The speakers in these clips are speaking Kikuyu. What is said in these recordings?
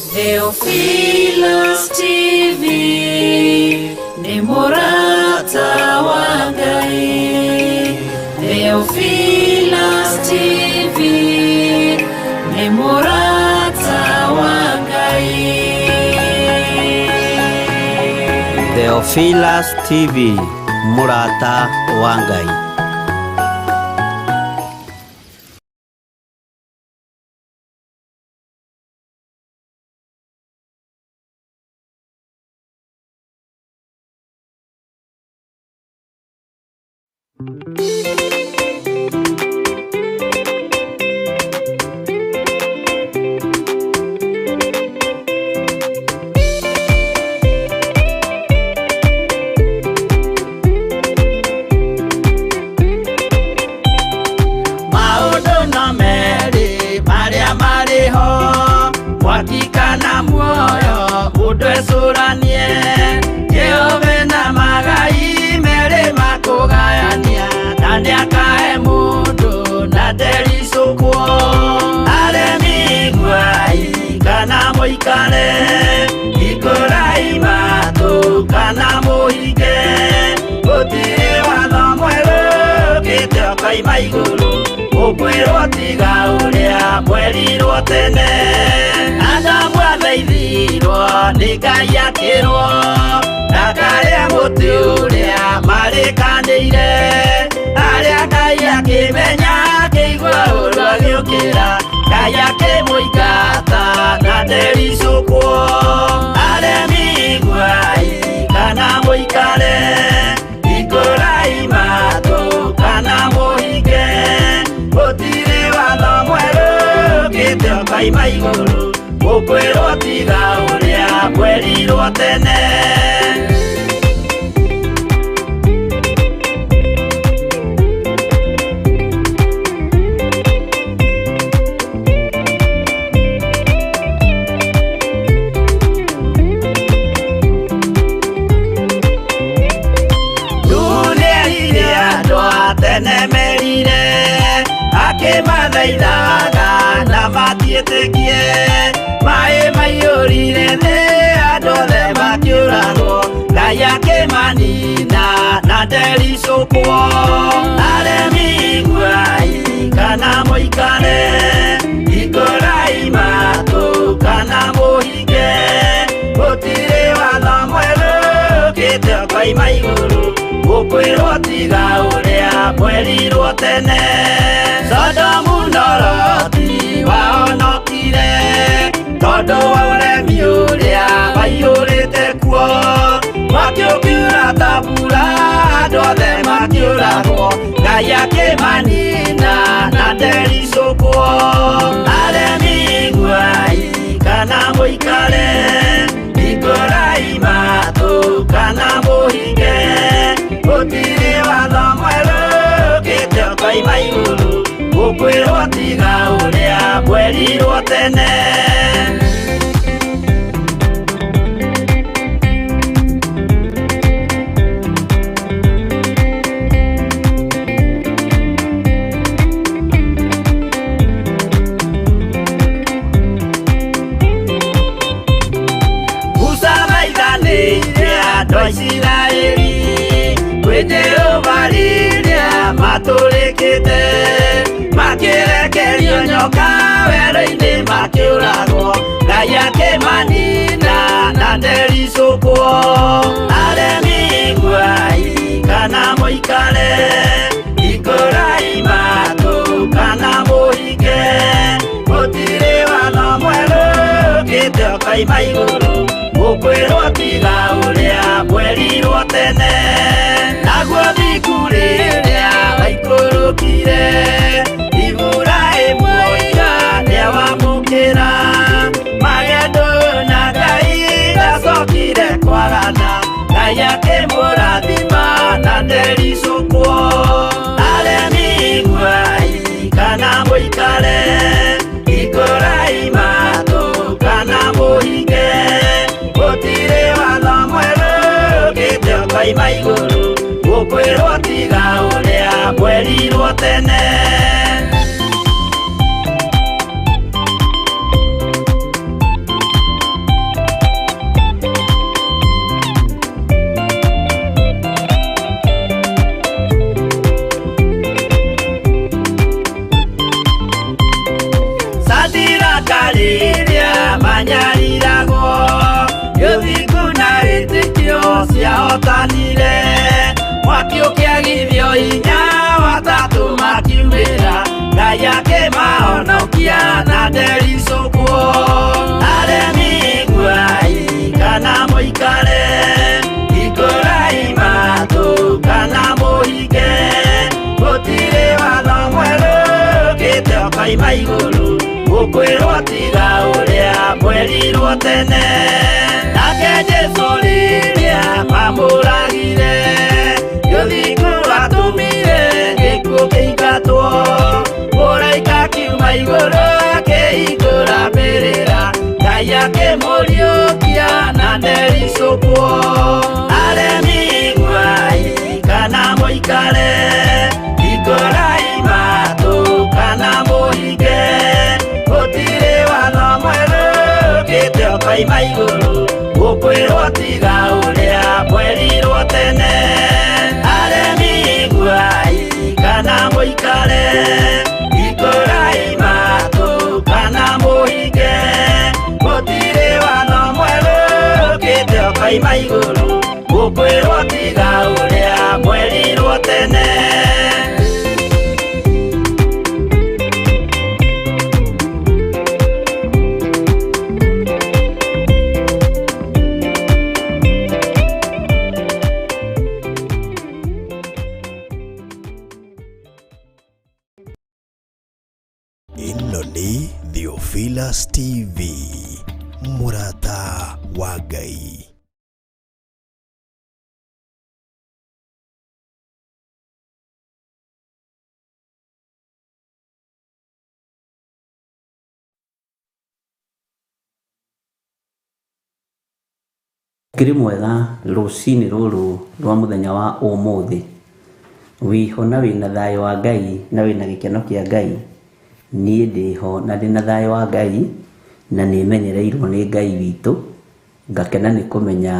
Theophilus TV nĩ mũrata wa Ngai. Theophilus TV nĩ mũrata wa Ngai. Theophilus TV, mũrata wa Ngai. Maũndũ no merĩ marĩa marĩ ho, mwaki kana muoyo, mũndũ ecũranie. Jehova na magai merĩ makũgayania, na nĩakahe mũndũ na ndericũkwo. Aremi iguai kana mũikare, hingũrai matũ kana mũhinge, gũtirĩ watho mwerũ ũkĩte ũkoima igũrũ, ũkwĩrwo tiga ũrĩa mwerirwo tene. Adamu athaithirwo nĩ Ngai akĩrwo ndakarĩe mũtĩ ũrĩa marĩkanĩire, arĩa Ngai akĩmenya akĩigua ũru agĩũkĩra, Ngai akĩmũingata na ndericũkwo. Aremi iguai kana mũikare, hingũrai matũ kana mũhinge, gũtirĩ watho mwerũ ũkĩte ũkoima igũrũ, ũkwĩrwo tiga ũrĩa mwerirwo tene. Nĩerire andũ a tene merire, akĩmathaithaga na matiĩtĩkie, maĩ maiyũrire thĩ andũ othe makĩũragwo, Ngai akĩmanina na ndericũkwo. Aremi iguai kana mũikare, hingũrai matũ kana mũhinge, gũtirĩ watho mwerũ ũkĩte ũkoima igũrũ, ũkwĩrwo tiga ũrĩa mwerirwo tene. Sodomu na Loti wahonokire tondũ wa ũremi ũrĩa waiyũrĩte kuo, mwaki ũkiura ta mbura andũ othe makĩũragwo, Ngai akĩmanina na ndericũkwo. Aremi iguai kana mũikare, hingũrai matũ kana mũhinge, gũtirĩ watho mwerũ ũkĩte ũkoima igũrũ, ũkwĩrwo tiga ũrĩa mwerirwo tene. Musa thaithanĩire andũ a Isiraeli kwĩ Jehova rĩrĩa matũrĩkĩte, makĩrekerio nyoka werũ-inĩ makĩũragwo, Ngai akĩmanina na ndericũkwo. Aremi iguai kana mũikare, hingũrai matũ kana mũhinge, gũtirĩ watho mwerũ ũkĩte ũkoima igũrũ, ũkwĩrwo tiga ũrĩa mwerirwo tene. Naguo thingu rĩrĩa waikũrũkire, Iburahĩmu oiga nĩawamũkĩra, magendo na Ngai ndacokire kwagana, Ngai akĩmũrathima na ndericũkwo. Aremi iguai kana mũikare, hingũrai matũ kana mũhinge, gũtirĩ watho mwerũ ũkĩte ũkoima igũrũ, ũkwĩrwo tiga ũrĩa mwerirwo tene. Araika rĩrĩa manyariragwo Ũthingu na wĩtĩkio ciahotanire Mwaki ũkĩagithio hinya watatũ makiumĩra Ngai akĩmahonokia na ndericũkwo Aremi iguai kana mũikare Hingũrai matũ kana mũhinge Gũtirĩ watho mwerũ ũkĩte ũkoima igũrũ Gũkwĩrwo tiga ũrĩa mwerirwo tene Nake Jesũ rĩrĩa mamũragire Ũthingu watũmire gĩkuũ kĩingatwo Mũraika akiuma igũrũ akĩhingũra mbĩrĩra Ngai akĩmũriũkia na ndericũkwo Aremi iguai kana mũikare Hingũrai matũ kana mũhinge Gũtirĩ watho mwerũ ũkĩte ũkoima igũrũ Gũkwĩrwo tiga ũrĩa mwerirwo tene Aremi iguai kana mũikare Hingũrai matũ kana mũhinge Gũtirĩ watho mwerũ ũkĩte ũkoima igũrũ Gũkwĩrwo tiga ũrĩa mwerirwo tene Ĩno nĩ Theophilus TV, mũrata wa Ngai. Kĩrĩ mwega rũcinĩ rũrũ rwa mũthenya wa ũmũthĩ wĩho na wĩna thayũ wa Ngai na wĩna gĩkeno kĩa Ngai niĩ ndĩho na ndĩna thayũ wa Ngai na nĩmenyereirwo nĩ Ngai witũ ngakena nĩ kũmenya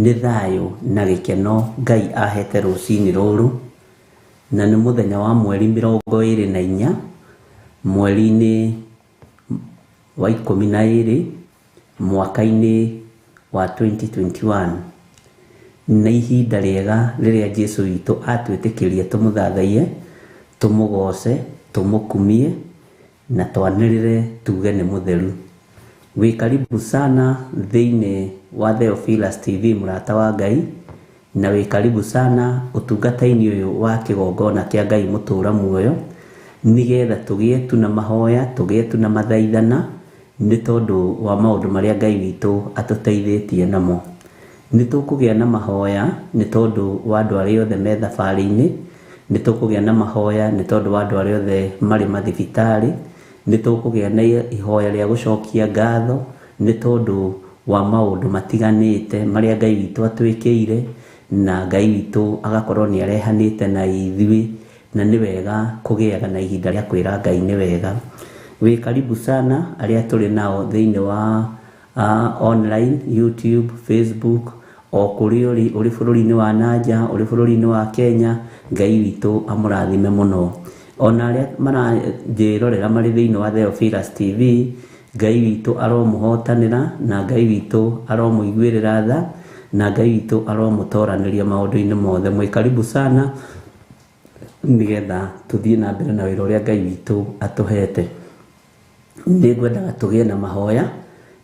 nĩ thayũ na gĩkeno Ngai ahete rũcinĩ rũrũ na nĩ mũthenya wa mweri 24 mweri-inĩ wa 12 mwaka-inĩ wa 2021 nĩ ihinda rĩega rĩrĩa Jesũ witũ atwĩtĩkĩria tũmũthathaiye tũmũgoce tũmũkumie na twanĩrĩre tuge nĩ mũtheru. Wĩ karibu sana thĩinĩ wa Theophilus TV mũrata wa Ngai na wĩ karibu sana ũtungata-inĩ ũyũ wa kĩgongona kĩa Ngai mũtũra muoyo nĩgetha tũgĩe tu na mahoya tũgĩe tu na mathaithana nĩ tondũ wa maũndũ marĩa Ngai witũ atũteithĩtie namo. Nĩ tũkũgĩa na mahoya nĩ tondũ wa andũ arĩa othe me thabarĩ-inĩ, nĩ tũkũgĩa na mahoya nĩ tondũ wa andũ arĩa othe marĩ mathibitarĩ, nĩ tũkũgĩa na ihoya rĩa gũcokia ngatho nĩ tondũ wa maũndũ matiganĩte marĩa Ngai witũ atwĩkĩire na Ngai witũ agakorwo nĩ arehanĩte na ithuĩ na nĩ wega kũgĩaga na ihinda rĩa kwĩra Ngai nĩ wega. Wĩ karibu sana arĩa tũrĩ nao thĩinĩ wa online, YouTube, Facebook, o kũrĩa ũrĩ, ũrĩ bũrũri-inĩ wa nanja, ũrĩ bũrũri-inĩ wa Kenya, Ngai witũ amũrathime mũno. Ona arĩa maranjĩrorera marĩ thĩinĩ wa Theophilus TV, Ngai witũ aromũhotanĩra na Ngai witũ aromũiguĩrĩra tha na Ngai witũ aromũtoranĩria maũndũ-inĩ mothe. Mwĩ karibu sana nĩgetha tũthiĩ na mbere na wĩra ũrĩa Ngai witũ atũhete. Nĩ ngwendaga tũgĩe na mahoya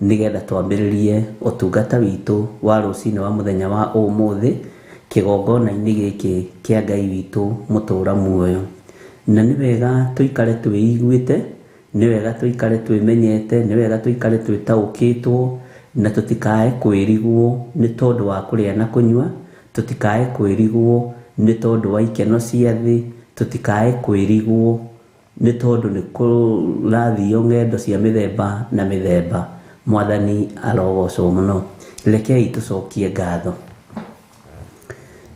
nĩgetha twambĩrĩrie ũtungata witũ wa rũcinĩ wa mũthenya wa ũmũthĩ kĩgongona-inĩ gĩkĩ kĩa Ngai witũ mũtũra muoyo. Na nĩ wega tũikare twĩiguĩte, nĩ wega tũikare twĩmenyete, nĩ wega tũikare twĩtaũkĩtwo na tũtikae kwĩrigwo nĩ tondũ wa kũrĩa na kũnyua, tũtikae kwĩrigwo nĩ tondũ wa ikeno cia thĩ, tũtikae kwĩrigwo nĩ tondũ nĩ kũrathio ng'endo cia mĩthemba na mĩthemba. Mwathani arogocwo mũno. Rekei tũcokie ngatho.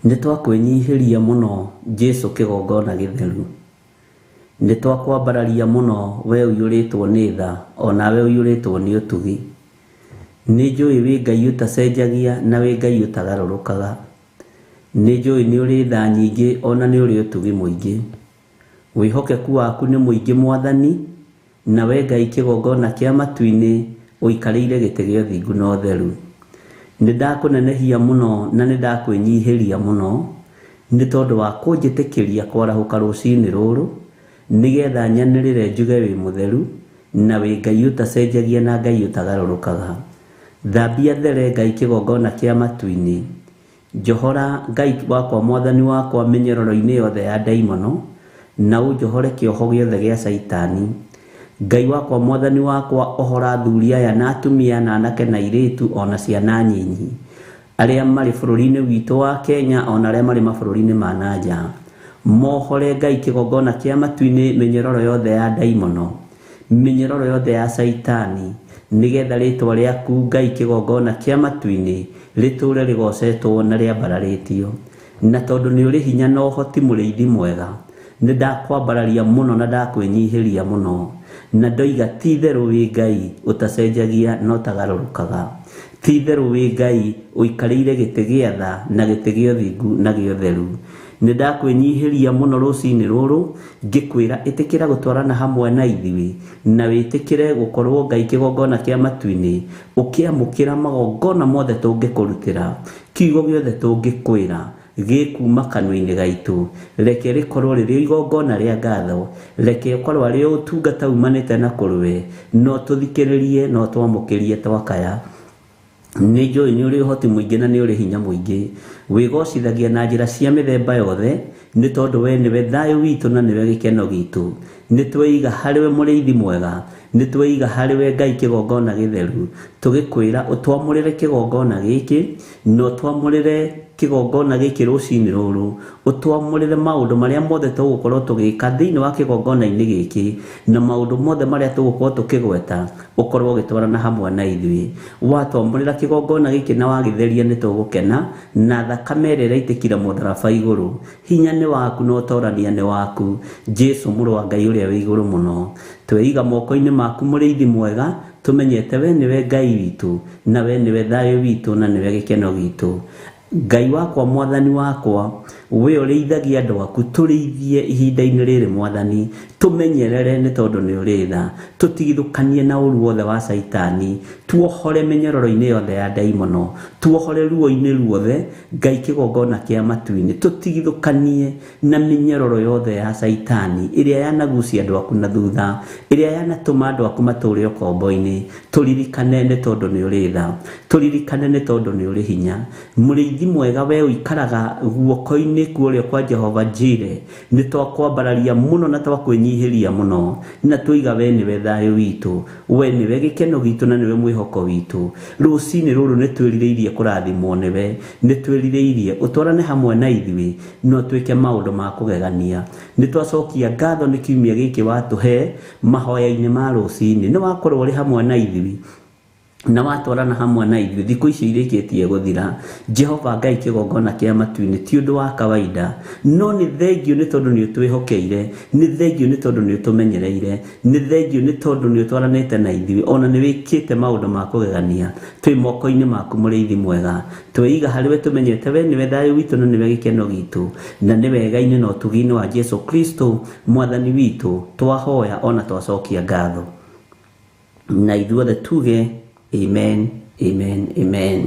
Nĩ twakwĩnyihĩria mũno Jesũ kĩgongona gĩtheru. Nĩ twakwambararia mũno we ũiyũrĩtwo nĩ tha onawe ũiyũrĩtwo nĩ ũtugi. Nĩ njũĩ wĩ Ngai ũtacenjagia na wĩ Ngai ũtagarũrũkaga. Nĩ njũĩ nĩ ũrĩ tha nyingĩ ona nĩ ũrĩ ũtugi mũingĩ. Wĩhokeku waku nĩ mũingĩ Mwathani Nawe Ngai kĩgongona kĩa matu-inĩ ũikarĩire gĩtĩ gĩa ũthingu na ũtheru. Nĩ ndakũnenehia mũno na nĩ ndakwĩnyihĩria mũno nĩ tondũ wa kũnjĩtĩkĩria kwarahũka rũcinĩ rũrũ nĩgetha nyanĩrĩre njuge wĩ mũtheru na wĩ Ngai ũtacenjagia na Ngai ũtagarũrũkaga. Thambia there Ngai kĩgongona kĩa matu-inĩ. Njohora Ngai wakwa mwathani wakwa mĩnyororo-inĩ yothe ya ndaimono na ũnjohore kĩoho gĩothe gĩa caitani. Ngai wakwa mwathani wakwa ohora athuri aya na atumia na anake na airĩtu ona ciana nyinyi arĩa marĩ bũrũri-inĩ witũ wa Kenya ona arĩa marĩ mabũrũri-inĩ ma na nja. Mohore Ngai kĩgongona kĩa matu-inĩ mĩnyororo yothe ya ndaimono, mĩnyororo yothe ya caitani, nĩgetha rĩtwa rĩaku Ngai kĩgongona kĩa matu-inĩ rĩtũre rĩgocetwo na rĩambararĩtio. Na tondũ nĩ ũrĩ hinya na ũhoti mũrĩithi mwega, nĩ ndakwambararia mũno na ndakwĩnyihĩria mũno, na ndoiga ti itherũ wĩ Ngai ũtacenjagia na ũtagarũrũkaga. Ti itherũ wĩ Ngai ũikarĩire gĩtĩ gĩa tha na gĩtĩ gĩa ũthingu na gĩa ũtheru. Nĩ ndakwĩnyihĩria mũno rũcinĩ rũrũ ngĩkwĩra ĩtĩkĩra gũtwarana hamwe na ithuĩ na wĩtĩkĩre gũkorwo Ngai kĩgongona kĩa matu-inĩ ũkĩamũkĩra magongona mothe tũngĩkũrutĩra, kiugo gĩothe tũngĩkwĩra gĩkuma kanua-inĩ gaitũ. Reke rĩkorwo rĩrĩ igongona rĩa ngatho, reke ũkorwo arĩ ũtungata umanĩte na kũrĩwe, no tũthikĩrĩrie no twamũkĩrie twakaya. Nĩ njũĩ nĩ ũrĩ ũhoti mũingĩ na nĩ ũrĩ hinya mũingĩ, wĩgocithagia na njĩra cia mĩthemba yothe nĩ tondũ we nĩwe thayũ witũ na nĩwe gĩkeno gitũ. Nĩ tweiga harĩwe mũrĩithi mwega, nĩ tweiga harĩwe Ngai kĩgongona gĩtheru, tũgĩkwĩra ũtwamũrĩre kĩgongona gĩkĩ na ũtwamũrĩre kĩgongona gĩkĩ rũcinĩ rũrũ, ũtwamũrĩre maũndũ marĩa mothe tũgũkorwo tũgĩka thĩinĩ wa kĩgongona-inĩ gĩkĩ na maũndũ mothe marĩa tũgũkorwo tũkĩgweta ũkorwo ũgĩtwarana hamwe na ithuĩ. Watwamũrĩra kĩgongona gĩkĩ na wagĩtheria nĩ tũgũkena, na thakame ĩrĩa ĩraitĩkire mũtharaba igũrũ, hinya nĩ waku na ũtorania nĩ waku, Jesu mũrũ wa Ngai ũrĩa wĩ igũrũ mũno. Tweiga moko-inĩ maku mũrĩithi mwega, tũmenyete we nĩwe Ngai witũ na we nĩwe thayũ witũ na nĩwe gĩkeno gitũ. Ngai wakwa mwathani wakwa, we ũrĩithagia andũ aku, tũrĩithie ihinda-inĩ rĩrĩ mwathani, tũmenyerere nĩ tondũ nĩ ũrĩ tha, tũtigithũkanie na ũru wothe wa caitani, tuohore mĩnyororo-inĩ yothe ya ndaimono, tuohore ruo-inĩ ruothe Ngai kĩgongona kĩa matu-inĩ, tũtigithũkanie na mĩnyororo yothe ya caitani ĩrĩa yanagucia andũ aku na thutha, ĩrĩa yanatũma andũ aku matũre ũkombo-inĩ. Tũririkane nĩ tondũ nĩ ũrĩ tha, tũririkane nĩ tondũ nĩ ũrĩ hinya. Mũrĩithi mwega we ũikaraga guoko-inĩ kuoria kwa Jehova Jire, nĩ twakwambararia mũno na twakwĩnyihĩria mũno, na tũiga we nĩwe thayũ witũ, we nĩwe gĩkeno gitũ na nĩwe mwĩhoko witũ. Rũcinĩ rũrũ nĩ twĩrirĩirie kũrathimwo nĩwe, nĩ twĩrirĩirie ũtwarane hamwe na ithuĩ no twĩke maũndũ ma kũgegania. Nĩ twacokia ngatho nĩ kiumia gĩkĩ watũhe mahoya-inĩ ma rũcinĩ, nĩ wakorwo ũrĩ hamwe na ithuĩ na watwarana hamwe na ithuĩ thikũ ici irĩkĩtie gũthira. Jehova Ngai kĩgongona kĩa matu-inĩ ti ũndũ wa kawaida, no nĩ thengio nĩ tondũ nĩ ũtwĩhokeire, nĩ thengio nĩ tondũ nĩ ũtũmenyereire, nĩ thengio nĩ tondũ nĩ ũtwaranĩte na ithuĩ, ona nĩ wĩkĩte maũndũ ma kũgegania. Twĩ moko-inĩ maku mũrĩithi mwega, tweiga harĩwe tũmenyete we nĩwe thayũ witũ na nĩwe gĩkeno gitũ, na nĩ wega-inĩ na ũtugi-inĩ wa Jesu Kristo mwathani witũ twahoya ona twacokia ngatho, na ithuothe tuge amen, amen, amen.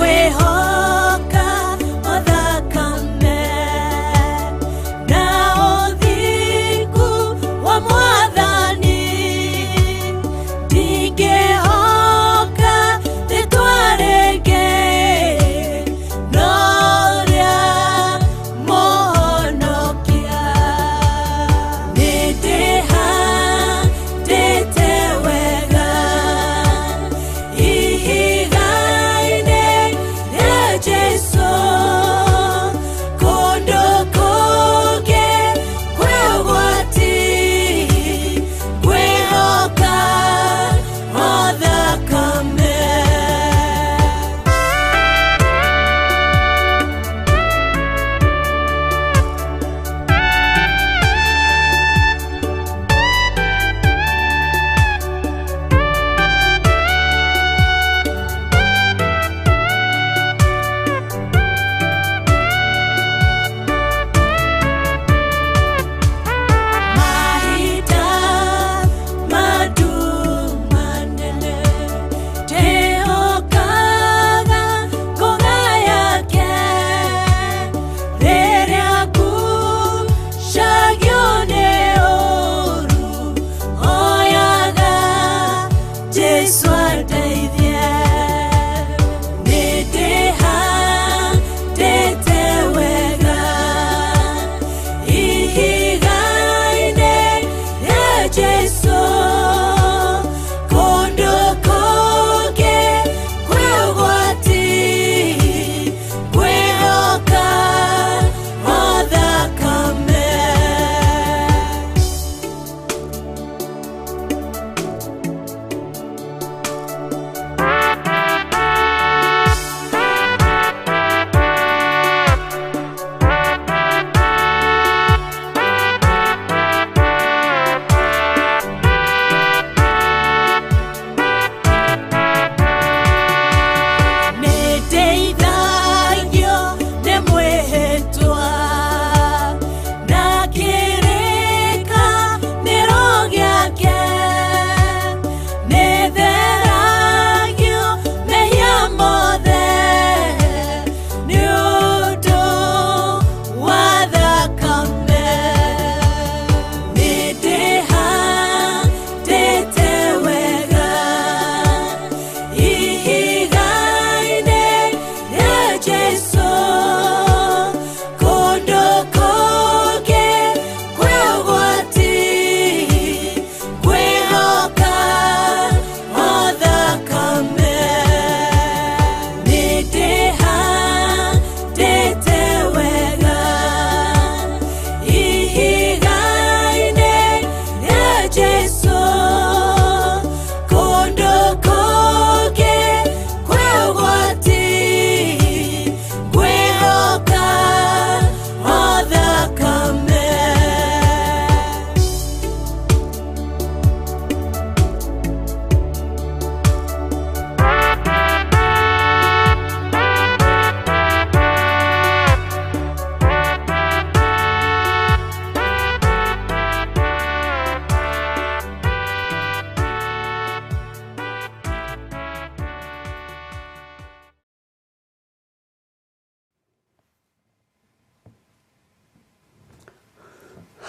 Nĩngwĩhoka o thakame na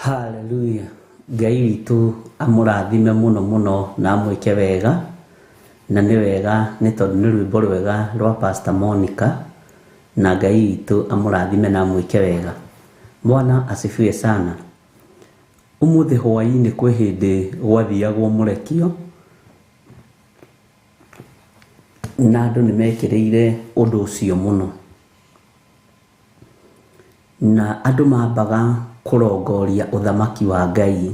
Haleluya. Ngai witũ amũrathime mũno mũno na amwĩke wega, na nĩ wega nĩ tondũ nĩ rwĩmbo rwega rwa Pastor Monica, na Ngai witũ amũrathime na amwĩke wega. Bwana asifiwe sana. Ũmũthĩ hwaĩ-inĩ kwĩ hĩndĩ gwathiagwo mũrekio, na andũ nĩ mekĩrĩire ũndũ ũcio mũno, na andũ mambaga kũrongoria ũthamaki wa Ngai,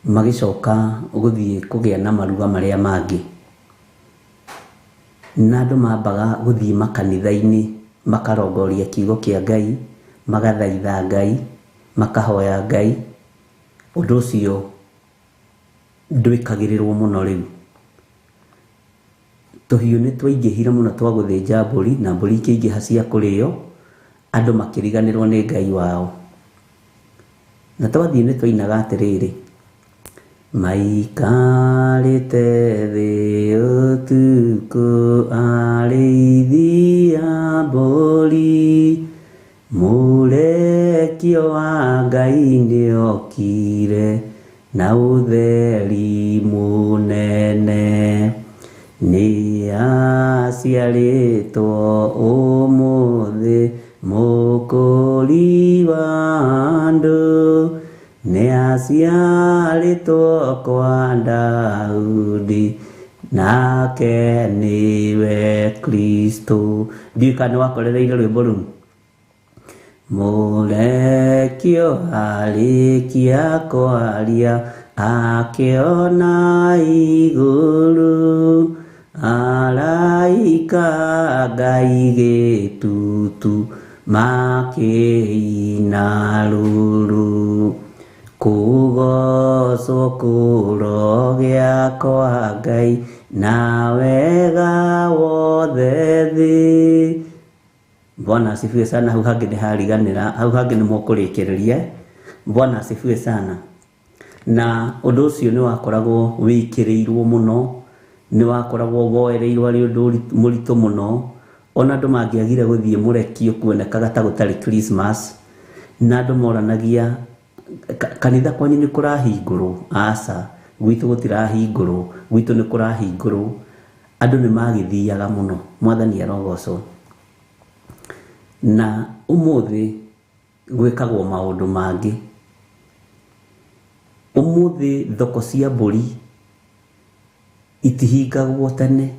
magĩcoka gũthiĩ kũgĩa na maruga marĩa mangĩ. Na andũ mambaga gũthiĩ makanitha-inĩ makarongoria kiugo kĩa Ngai, magathaitha Ngai, makahoya Ngai. Ũndũ ũcio ndwĩkagĩrĩrwo mũno rĩu. Tũhiũ nĩ twaingĩhire mũno twa gũthĩnja mbũri, na mbũri ikĩingĩha cia kũrĩo, andũ makĩriganĩrwo nĩ Ngai wao. Na twathiĩ nĩ twainaga atĩrĩrĩ, maikarĩte thĩ ũtukũ arĩithi a mbũri, mũrekio wa Ngai nĩokire na ũtheri mũnene, nĩaciarĩtwo ũmũthĩ mũkũri wa andũ, nĩaciarĩtwo kwa Daudi, nake nĩwe Kristo. Ndiũĩ kana nĩwakorereire rwĩmbo rũu. Mũrekio arĩkia kwaria akĩona igũrũ, araika Ngai gĩtutu makĩina rũrũ, kũgocwo kũrogĩa kwa Ngai na wega wothe thĩ. Bwana asifiwe sana. Hau hangĩ nĩ hariganĩra, hau hangĩ nĩ mũkũrĩkĩrĩria. Bwana asifiwe sana. Na ũndũ ũcio nĩ wakoragwo wĩkĩrĩirwo mũno, nĩ wakoragwo woereirwo arĩ ũndũ mũritũ mũno. Ona andũ mangĩagire gũthiĩ mũrekio kuonekaga ta gũtarĩ Christmas, na andũ moranagia kanitha kwanyu nĩ kũrahingũrwo? Aca, gwitũ gũtirahingũrwo, gwitũ nĩ kũrahingũrwo. Andũ nĩ magĩthiaga mũno. Mwathani arogocwo. Na ũmũthĩ gwĩkagwo maũndũ mangĩ. Ũmũthĩ thoko cia mbũri itihingagwo tene.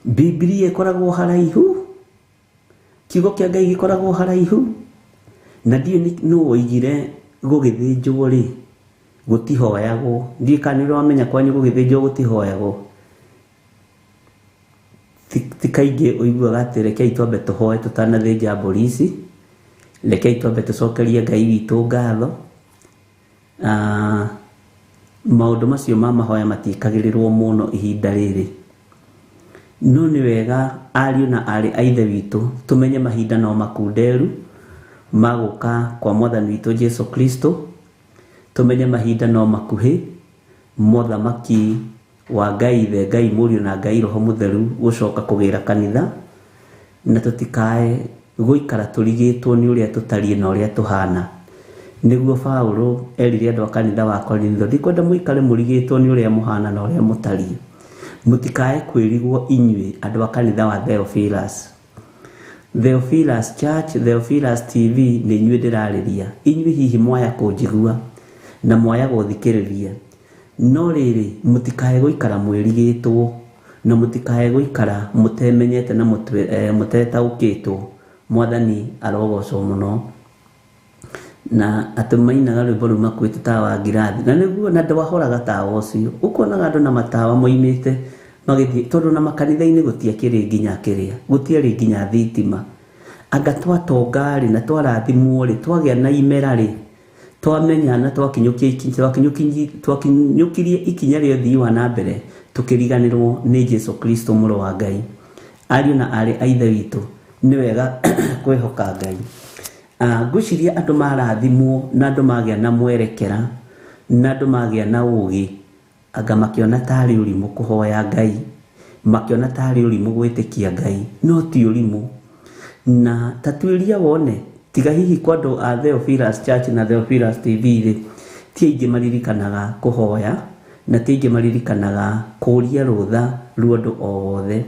Bibilia ĩkoragwo haraihu, kiugo kĩa Ngai gĩkoragwo haraihu, na ndiũĩ nũ woigire gũgĩthĩnjwo rĩ gũtihoyagwo. Ndiũĩ kana nĩ ũramenya kwanyu gũgĩthĩnjwo gũtihoyagwo. Ti kaingĩ ũiguaga atĩ rekei twambe tũhoe tũtanathĩnja mbũri ici, rekei twambe tũcokerie Ngai witũ ngatho. Maũndũ macio ma mahoya matiĩkagĩrĩrwo mũno ihinda rĩrĩ. No nĩ wega ariũ na aarĩ a Ithe witũ tũmenye mahinda no makunderu ma gũka kwa Mwathani witũ Jesu Kristo, tũmenye mahinda no makuhĩ mothamaki wa Ngai Ithe, Ngai Mũriũ na Ngai Roho Mũtheru gũcoka kũgĩra kanitha, na tũtikae gũikara tũrigĩtwo nĩ ũrĩa tũtariĩ na ũrĩa tũhana. Nĩguo Paulo erire andũ a kanitha wa Korintho, ndikwenda mũikare mũrigĩtwo nĩ ũrĩa mũhana na ũrĩa mũtariĩ, mũtikae kwĩrigwo inyuĩ andũ a kanitha wa Theophilus. Theophilus Church, Theophilus TV nĩ inyuĩ ndĩrarĩria. Inyuĩ hihi mwaya kũnjigua na mwaya gũthikĩrĩria, no rĩrĩ mũtikae gũikara mwĩrigĩtwo na mũtikae gũikara mũtemenyete na mũtetaũkĩtwo. Mwathani arogocwo mũno. Na atĩ mainaga rwĩmbo rũu makuĩte tawa wa ngirathi, na nĩguo na ndwahoraga tawa ũcio, ũkonaga andũ na matawa moimĩte magĩthiĩ, tondũ na makanitha-inĩ gũtiakĩrĩ nginya kĩrĩa, gũtiarĩ nginya thitima. Anga twatonga rĩ na twarathimwo rĩ, twagĩa na imera rĩ, twamenya na twakinyũkirie ikinya rĩa ũthii wa na mbere, tũkĩriganĩrwo nĩ Jesu Kristo mũrũ wa Ngai. Ariũ na aarĩ a Ithe witũ, nĩ wega kwĩhoka Ngai. Ngwĩciria andũ marathimwo na andũ magĩa na mwerekera na andũ magĩa na ũgĩ, anga makĩona tarĩ ũrimũ kũhoya Ngai, makĩona tarĩ ũrimũ gwĩtĩkia Ngai, no ti ũrimũ. Na ta tuĩria wone Tiga hihi kwa andũ a Theophilus Church na Theophilus TV rĩ, ti aingĩ maririkanaga kũhoya na ti aingĩ maririkanaga kũria rũtha rwa ũndũ o wothe.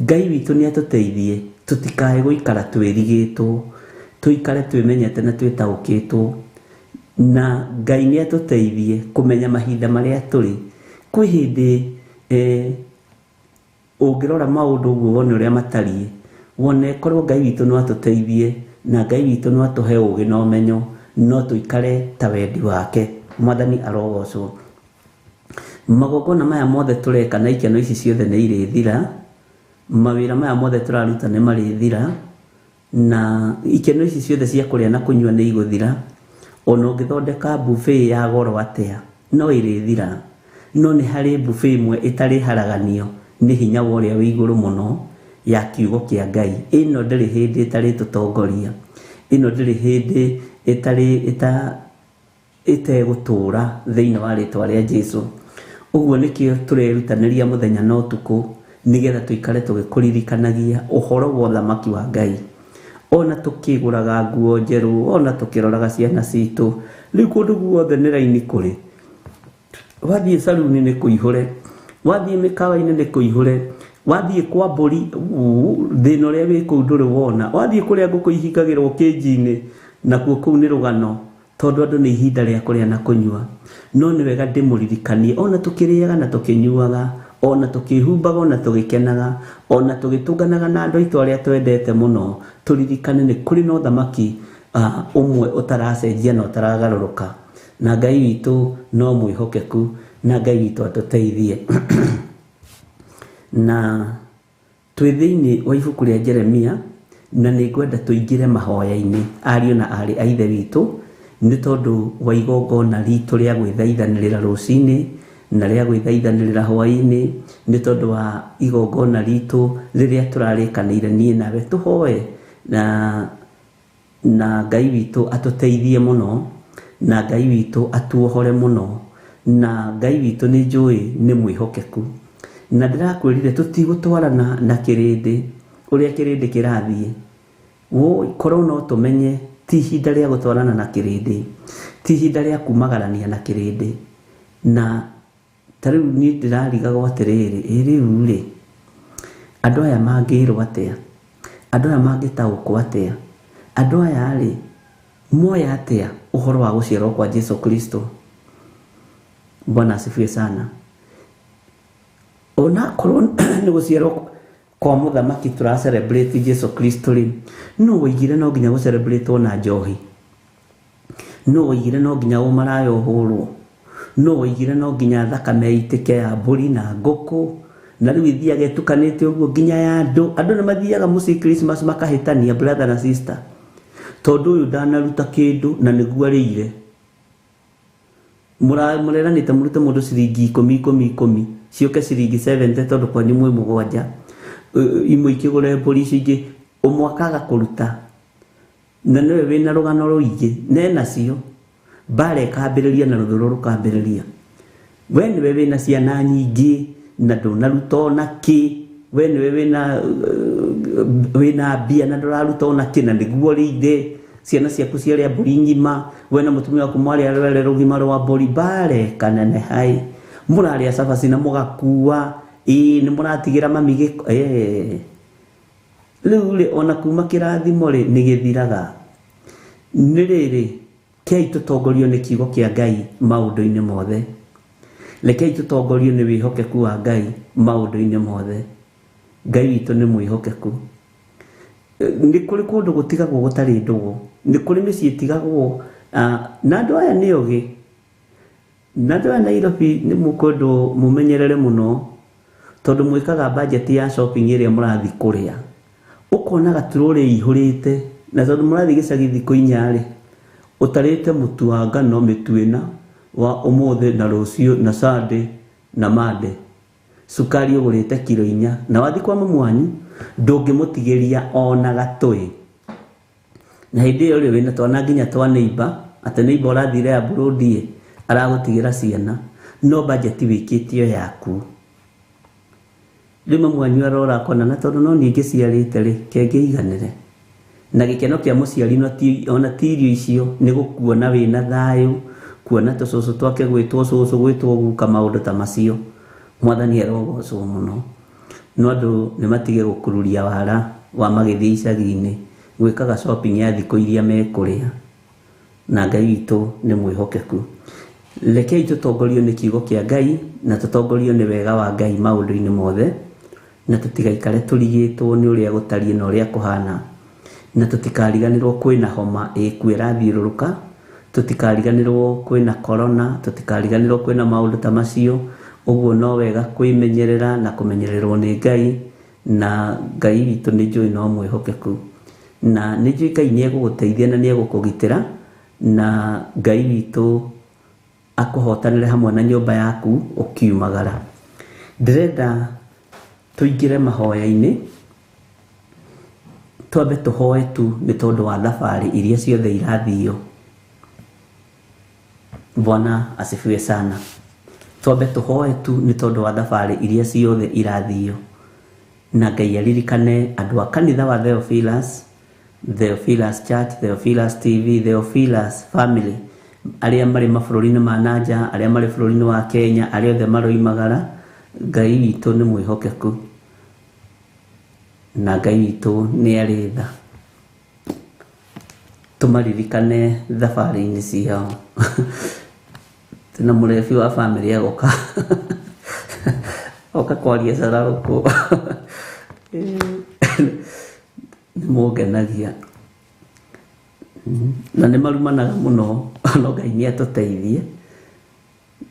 Ngai witũ nĩ atũteithie tũtikae gũikara twĩrigĩtwo, tũikare twĩmenyete na twĩtaũkĩtwo, na Ngai nĩ atũteithie kũmenya mahinda marĩa tũrĩ. Kwĩ hĩndĩ ũngĩrora maũndũ ũguo wone ũrĩa matariĩ, wone korwo Ngai witũ no atũteithie na Ngai witũ no atũhe ũgĩ na ũmenyo, no tũikare ta wendi wake. Mwathani arogocwo. Magongona maya mothe tũreka na ikeno ici ciothe nĩ irĩthira, mawĩra maya mothe tũraruta nĩ marĩthira, na ikeno ici ciothe cia kũrĩa na kũnyua nĩ igũthira. Ona ũngĩthondeka buffet ya goro atĩa, no ĩrĩthira. No nĩ harĩ buffet ĩmwe ĩtarĩharaganio nĩ hinya wa ũrĩa wĩ igũrũ mũno ya kiugo kĩa Ngai. Ĩno ndĩrĩ hĩndĩ ĩtarĩtũtongoria, ĩno ndĩrĩ hĩndĩ ĩtegũtũra thĩinĩ wa rĩtwa rĩa Jesũ. Ũguo nĩkĩo tũrerutanĩria mũthenya na ũtukũ nĩgetha tũikare tũgĩkũririkanagia ũhoro wa ũthamaki wa Ngai. Ona tũkĩgũraga nguo njerũ, ona tũkĩroraga ciana citũ, rĩu kũndũ guothe nĩ raini kũrĩ. Wathiĩ caruni nĩ kũihũre, wathiĩ mĩkawa-inĩ nĩ kũihũre, wathiĩ kwa mbũri thĩna ũrĩa wĩ kũu ndũrĩ wona, wathiĩ kũrĩa ngũkũ ihingagĩrwo kĩnji-inĩ nakuo kũu nĩ rũgano, tondũ andũ nĩ ihinda rĩa kũrĩa na kũnyua. No nĩ wega ndĩmũririkanie, ona tũkĩrĩaga na tũkĩnyuaga, ona tũkĩhumbaga, ona tũgĩkenaga, ona tũgĩtũnganaga na andũ aitũ arĩa twendete mũno, tũririkane nĩ kũrĩ na ũthamaki ũmwe ũtaracenjia na ũtaragarũrũka. Na Ngai witũ no mwĩhokeku, na Ngai witũ atũteithie. Na twĩ thĩinĩ wa ibuku rĩa Jeremia, na nĩ ngwenda tũingĩre mahoya-inĩ ariũ na aarĩ a Ithe witũ, nĩ tondũ wa igongona ritũ rĩa gwĩthaithanĩrĩra rũcinĩ na rĩa gwĩthaithanĩrĩra hwaĩ-inĩ, nĩ tondũ wa igongona ritũ rĩrĩa tũrarĩkanĩire niĩ nawe tũhoe, na Ngai witũ atũteithie mũno, na Ngai witũ atuohore mũno, na Ngai witũ nĩ njũĩ nĩ mwĩhokeku. Na ndĩrakwĩrire tũtigũtwarana na kĩrĩndĩ ũrĩa kĩrĩndĩ kĩrathiĩ. Korwo no tũmenye ti ihinda rĩa gũtwarana na kĩrĩndĩ, ti ihinda rĩa kumagarania na kĩrĩndĩ. Na ta rĩu niĩ ndĩrarigagwo atĩrĩrĩ, ĩ rĩu rĩ, andũ aya mangĩrwo atĩa? Andũ aya mangĩtaũkwo atĩa? Andũ aya rĩ, moya atĩa ũhoro wa gũciarwo kwa Jesu Kristo? Bwana asifiwe sana. Ona korwo nĩ gũciarwo kwa mũthamaki tũra celebrate Jesu Kristo rĩ, no woigire no nginya gũ celebrate na njohi, no woigire no nginya ũmaraya ũhũrwo, no woigire no nginya thakame ĩitĩke ya mbũri na ngũkũ, na rĩu ithiaga ĩtukanĩte ũguo nginya ya andũ. Andũ nĩ mathiaga mũciĩ Christmas makahĩtania brother na sister, tondũ ũyũ ndanaruta kĩndũ na nĩguo arĩire. Mũreranĩte mũrute mũndũ ciringi ikũmi ikũmi ikũmi, ciũke ciringi 70 tondũ kwanyu mwĩ mũgwanja, imwe ikĩgũre mbũri, icio ingĩ ũmwe akaga kũruta, na nĩwe wĩna rũgano rũingĩ nenacio mbara ĩkambĩrĩria na rũthũro rũkambĩrĩria. We nĩwe wĩna ciana nyingĩ na ndũnaruta ona kĩ, we nĩwe wĩna mbia na ndũraruta ona kĩ, na nĩguo ũrĩire ciana ciaku ciarĩa mbũri ng'ima, we na mũtumia waku mwarĩa rwere rũgima rwa mbũri, mbara ĩkanene hai, mũrarĩa cabaci na mũgakua, ĩĩ nĩ mũratigĩra mami gĩko. Rĩu rĩ, ona kuma kĩrathimo rĩ nĩ gĩthiraga. Nĩ rĩrĩ, kei tũtongorio nĩ kiugo kĩa Ngai maũndũ-inĩ mothe. Rekei tũtongorio nĩ wĩhokeku wa Ngai maũndũ-inĩ mothe. Ngai witũ nĩ mwĩhokeku. Nĩ kũrĩ kũndũ gũtigagwo gũtarĩ ndũgũ, nĩ kũrĩ mĩciĩ ĩtigagwo, na andũ aya nĩ ogĩ. Na andũ aya Nairobi nĩ mũkwendwo mũmenyerere mũno, tondũ mwĩkaga budget ya shopping ĩrĩa mũrathiĩ kũrĩa, ũkona gaturũrĩ ĩihũrĩte, na tondũ mũrathiĩ gĩcagi thikũ inya rĩ, ũtarĩte mũtu wa ngano mĩtu ĩna wa ũmũthĩ na rũciũ na Sunday na Monday, cukari ũgũrĩte kiro 4, na wathiĩ kwa mamu wanyu ndũngĩmũtigĩria ona gatũĩ. Na hĩndĩ ĩyo rĩ, wĩna twana nginya twa neighbor, atĩ neighbor ũrathire abroad ĩ, aragũtigĩra ciana, no budget wĩkĩtio yaku. Rĩu mamu wanyu arora akona, na tondũ no niĩ ngĩciarĩte rĩ, kengĩiganĩre. Na gĩkeno kĩa mũciari ona ti irio icio, nĩ gũkuona wĩna thayũ, kuona tũcũcũ twake gwĩtwo cũcũ, gwĩtwo guka, maũndũ ta macio. Mwathani arogocwo mũno. No andũ nĩ matige gũkururia wara wa magĩthiĩ icagi-inĩ gwĩkaga shopping ya thikũ iria mekũrĩa, na Ngai witũ nĩ mwĩhokeku. Rekei tũtongorio nĩ kiugo kĩa Ngai na tũtongorio nĩ wega wa Ngai maũndũ-inĩ mothe, na tũtigaikare tũrigĩtwo nĩ ũrĩa gũtariĩ na ũrĩa kũhana, na tũtikariganĩrwo kwĩna homa ĩkuo ĩrathiũrũrũka, tũtikariganĩrwo kwĩna corona, tũtikariganĩrwo kwĩna maũndũ ta macio. Ũguo no wega kwĩmenyerera na kũmenyererwo nĩ Ngai, na Ngai witũ nĩ njũĩ no mwĩhokeku, na nĩ njũĩ Ngai nĩ egũgũteithia na nĩ egũkũgitĩra, na Ngai witũ akũhotanĩre hamwe na nyũmba yaku ũkiumagara. Ndĩrenda tũingĩre mahoya-inĩ, twambe tũhoe tu nĩ tondũ wa thabarĩ iria ciothe irathio. Bwana asifiwe sana. Twambe tũhoe tu nĩ tondũ wa thabarĩ iria ciothe irathio, na Ngai aririkane andũ a kanitha wa Theophilus, Theophilus Church, Theophilus TV, Theophilus Family, arĩa marĩ mabũrũri-inĩ ma nanja, arĩa marĩ bũrũri-inĩ wa Kenya, arĩa othe maroimagara. Ngai witũ nĩ mwĩhokeku, na Ngai witũ nĩ arĩ tha. Tũmaririkane thabarĩ-inĩ ciao. Tena mũrebi wa bamĩrĩ agoka oka kwaria cararũkũ, nĩ mũngenagia na nĩ marumanaga mũno, no Ngai nĩ atũteithie,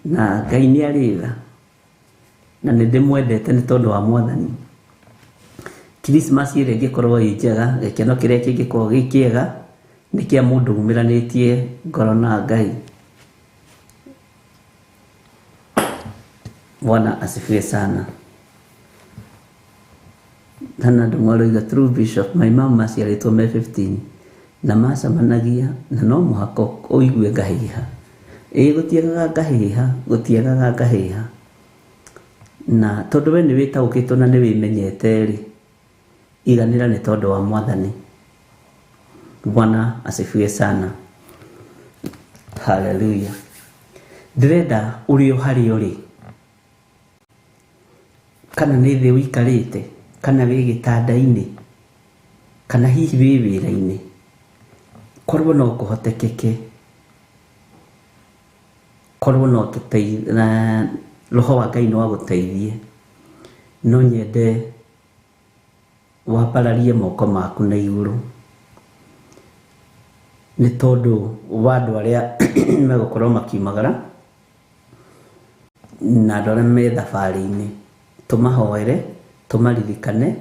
na Ngai nĩ arĩ tha, na nĩ ndĩmwendete nĩ tondũ wa Mwathani. Christmas ĩrĩa ĩngĩkorwo ĩ njega, gĩkeno kĩrĩa kĩngĩkorwo gĩ kĩega nĩ kĩa mũndũ umĩranĩtie ngoro na Ngai. Bwana asifiwe sana. Hana andũ maroiga true bishop, my mom maciarĩtwo me 15 na macemanagia na no mũhaka ũigue ngahĩha. Ĩĩ gũtiagaga ngahĩha, gũtiagaga ngahĩha. Na tondũ we nĩ wĩtaũkĩtwo na nĩ wĩmenyete rĩ, iganĩra nĩ tondũ wa Mwathani. Bwana asifiwe sana. Hallelujah. Ndĩrenda ũrĩ o harĩa ũrĩ, kana nĩ thĩ ũikarĩte, kana wĩ gĩtanda-inĩ, kana hihi wĩ wĩra-inĩ, korwo no kũhotekeke, korwo no tũteithie, roho wa Ngai no agũteithie, no nyende wambararie moko maku na igũrũ, nĩ tondũ wa andũ arĩa megũkorwo makiumagara na andũ arĩa me thabarĩ-inĩ. Tũmahoere, tũmaririkane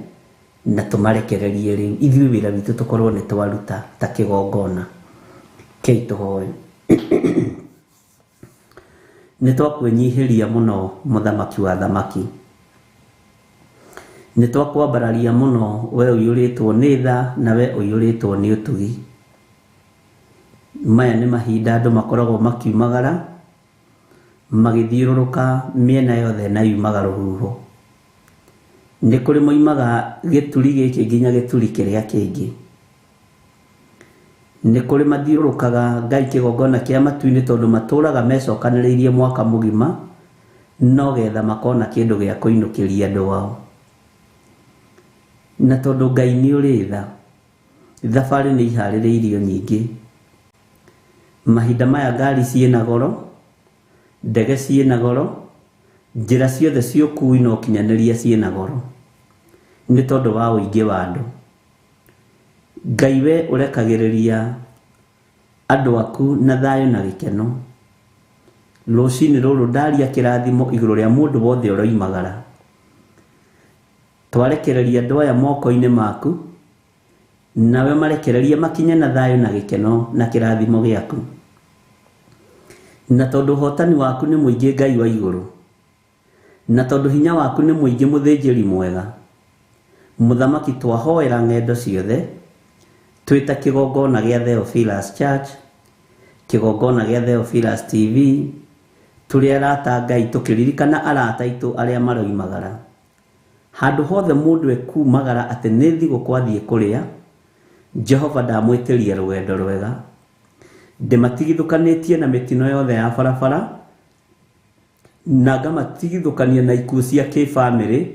na tũmarekererie rĩu. Ithuĩ wĩra witũ tũkorwo nĩ twaruta ta kĩgongona. Kei tũhoe. Nĩ twakwĩnyihĩria mũno mũthamaki wa thamaki, nĩ twakwambararia mũno we ũiyũrĩtwo nĩ tha na we ũiyũrĩtwo nĩ ũtugi. Maya nĩ mahinda andũ makoragwo makiumagara magĩthiũrũrũka mĩena yothe na yumaga rũhuho. Nĩ kũrĩ moimaga gĩturi gĩkĩ nginya gĩturi kĩrĩa kĩngĩ. Nĩ kũrĩ mathiũrũrũkaga Ngai kĩgongona kĩa matu-inĩ, tondũ matũraga mecokanĩrĩirie mwaka mũgima no getha makona kĩndũ gĩa kũinũkĩria andũ ao. Na tondũ Ngai nĩ ũrĩ tha, thabarĩ nĩ iharĩrĩirio nyingĩ. Mahinda maya ngari ciĩna goro, ndege ciĩna goro, njĩra ciothe cia ũkui na ũkinyanĩria ciĩna goro, nĩ tondũ wa ũingĩ wa andũ. Ngai we ũrekagĩrĩria andũ aku na thayũ na gĩkeno. Rũcinĩ rũrũ ndaria kĩrathimo igũrũ rĩa mũndũ wothe ũroimagara. Twarekereria andũ aya moko-inĩ maku, nawe marekererie makinye na thayũ na gĩkeno na kĩrathimo gĩaku. Na tondũ ũhotani waku nĩ mũingĩ Ngai wa igũrũ, na tondũ hinya waku nĩ mũingĩ mũthĩnjĩri mwega, mũthamaki twahoera ng'endo ciothe twĩta kĩgongona gĩa Theophilus Church, kĩgongona gĩa Theophilus TV, tũrĩ arata Ngai tũkĩririkana arata aitũ arĩa maroimagara. Handũ hothe mũndũ ekumagara atĩ nĩ thigũkũ athiĩ kũrĩa, Jehova ndamwĩtĩria rũgendo rwega, ndĩmatigithũkanĩtie na mĩtino yothe ya barabara, na ngamatigithũkania na ikuũ cia kĩbamĩrĩ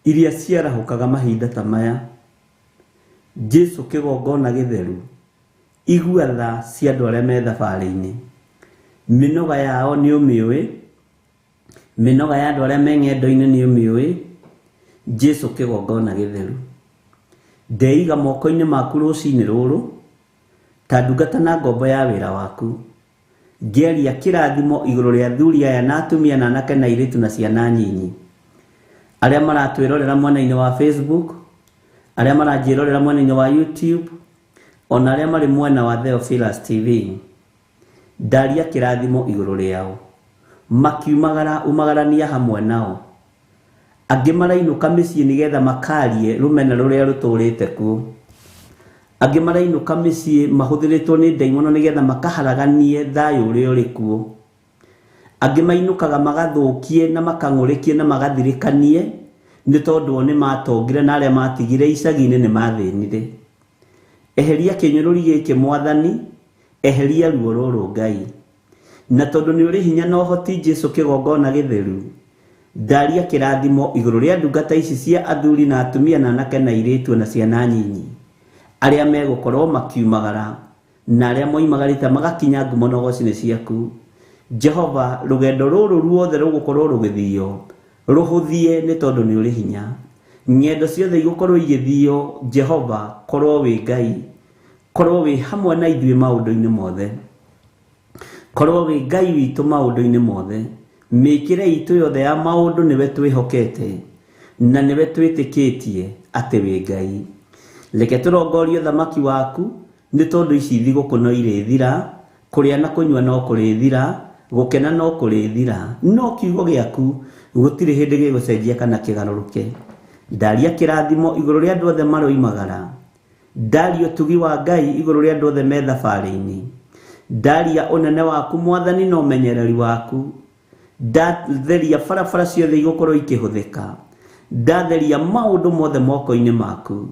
iria ciarahũkaga mahinda ta maya. Jesu kĩgongona gĩtheru, igua tha cia andũ arĩa me thabarĩ-inĩ. Mĩnoga yao nĩ ũmĩũĩ, mĩnoga ya andũ arĩa me ng'endo-inĩ nĩ ũmĩũĩ. Jesu kĩgongona gĩtheru, ndeiga moko-inĩ maku rũcinĩ rũrũ ta ndungata na ngombo ya wĩra waku. Ngĩaria kĩrathimo igũrũ rĩa athuri aya na atumia na anake na airĩtu na ciana nyinyi, arĩa maratwĩrorera mwena-inĩ wa Facebook, arĩa maranjĩrorera mwena-inĩ wa YouTube, ona arĩa marĩ mwena wa Theophilus TV. Ndaria kĩrathimo igũrũ rĩao, makiumagara umagarania hamwe nao. Angĩ marainũka mĩciĩ nĩgetha makarie rũmena rũrĩa rũtũrĩte kuo. Angĩ marainũka mĩciĩ mahũthĩrĩtwo nĩ ndaimono nĩgetha makaharaganie thayũ ũrĩa ũrĩ kuo. Angĩ mainũkaga magathũkie na makang'ũrĩkie na magathirĩkanie nĩ tondũ o nĩ matongire na arĩa matigire icagi-inĩ nĩ mathĩnire. Eheria kĩnyũrũri gĩkĩ Mwathani, eheria ruo rũrũ Ngai. Na tondũ nĩ ũrĩ hinya na ũhoti Jesu kĩgongona gĩtheru, ndaria kĩrathimo igũrũ rĩa ndungata ici cia athuri na atumia na anake na airĩtu na ciana nyinyi, arĩa megũkorwo makiumagara na arĩa moimagarĩte magakinya ngumo na ũgoci-inĩ ciaku. Jehova, rũgendo rũrũ ruothe rũgũkorwo rũgĩthio rũhũthie nĩ tondũ nĩ ũrĩ hinya. Ng'endo ciothe igũkorwo igĩthio, Jehova, korwo wĩ Ngai, korwo wĩ hamwe na ithuĩ maũndũ-inĩ mothe, korwo wĩ Ngai witũ maũndũ-inĩ mothe. Mĩkĩre itũ yothe ya maũndũ nĩwe twĩhokete na nĩwe twĩtĩkĩtie atĩ wĩ Ngai. Reke tũrongorie ũthamaki waku, nĩ tondũ ici thigũkũ no irĩthira, kũrĩa na kũnyua no kũrĩthira, gũkena no kũrĩthira, no kiugo gĩaku gũtirĩ hĩndĩ gĩgũcenjia kana kĩgarũrũke. Ndaria kĩrathimo igũrũ rĩa andũ othe maroimagara, ndaria ũtugi wa Ngai igũrũ rĩa andũ othe me thabarĩ-inĩ, ndaria ũnene waku Mwathani na ũmenyereri waku, ndatheria barabara ciothe igũkorwo ikĩhũthĩka, ndatheria maũndũ mothe moko-inĩ maku,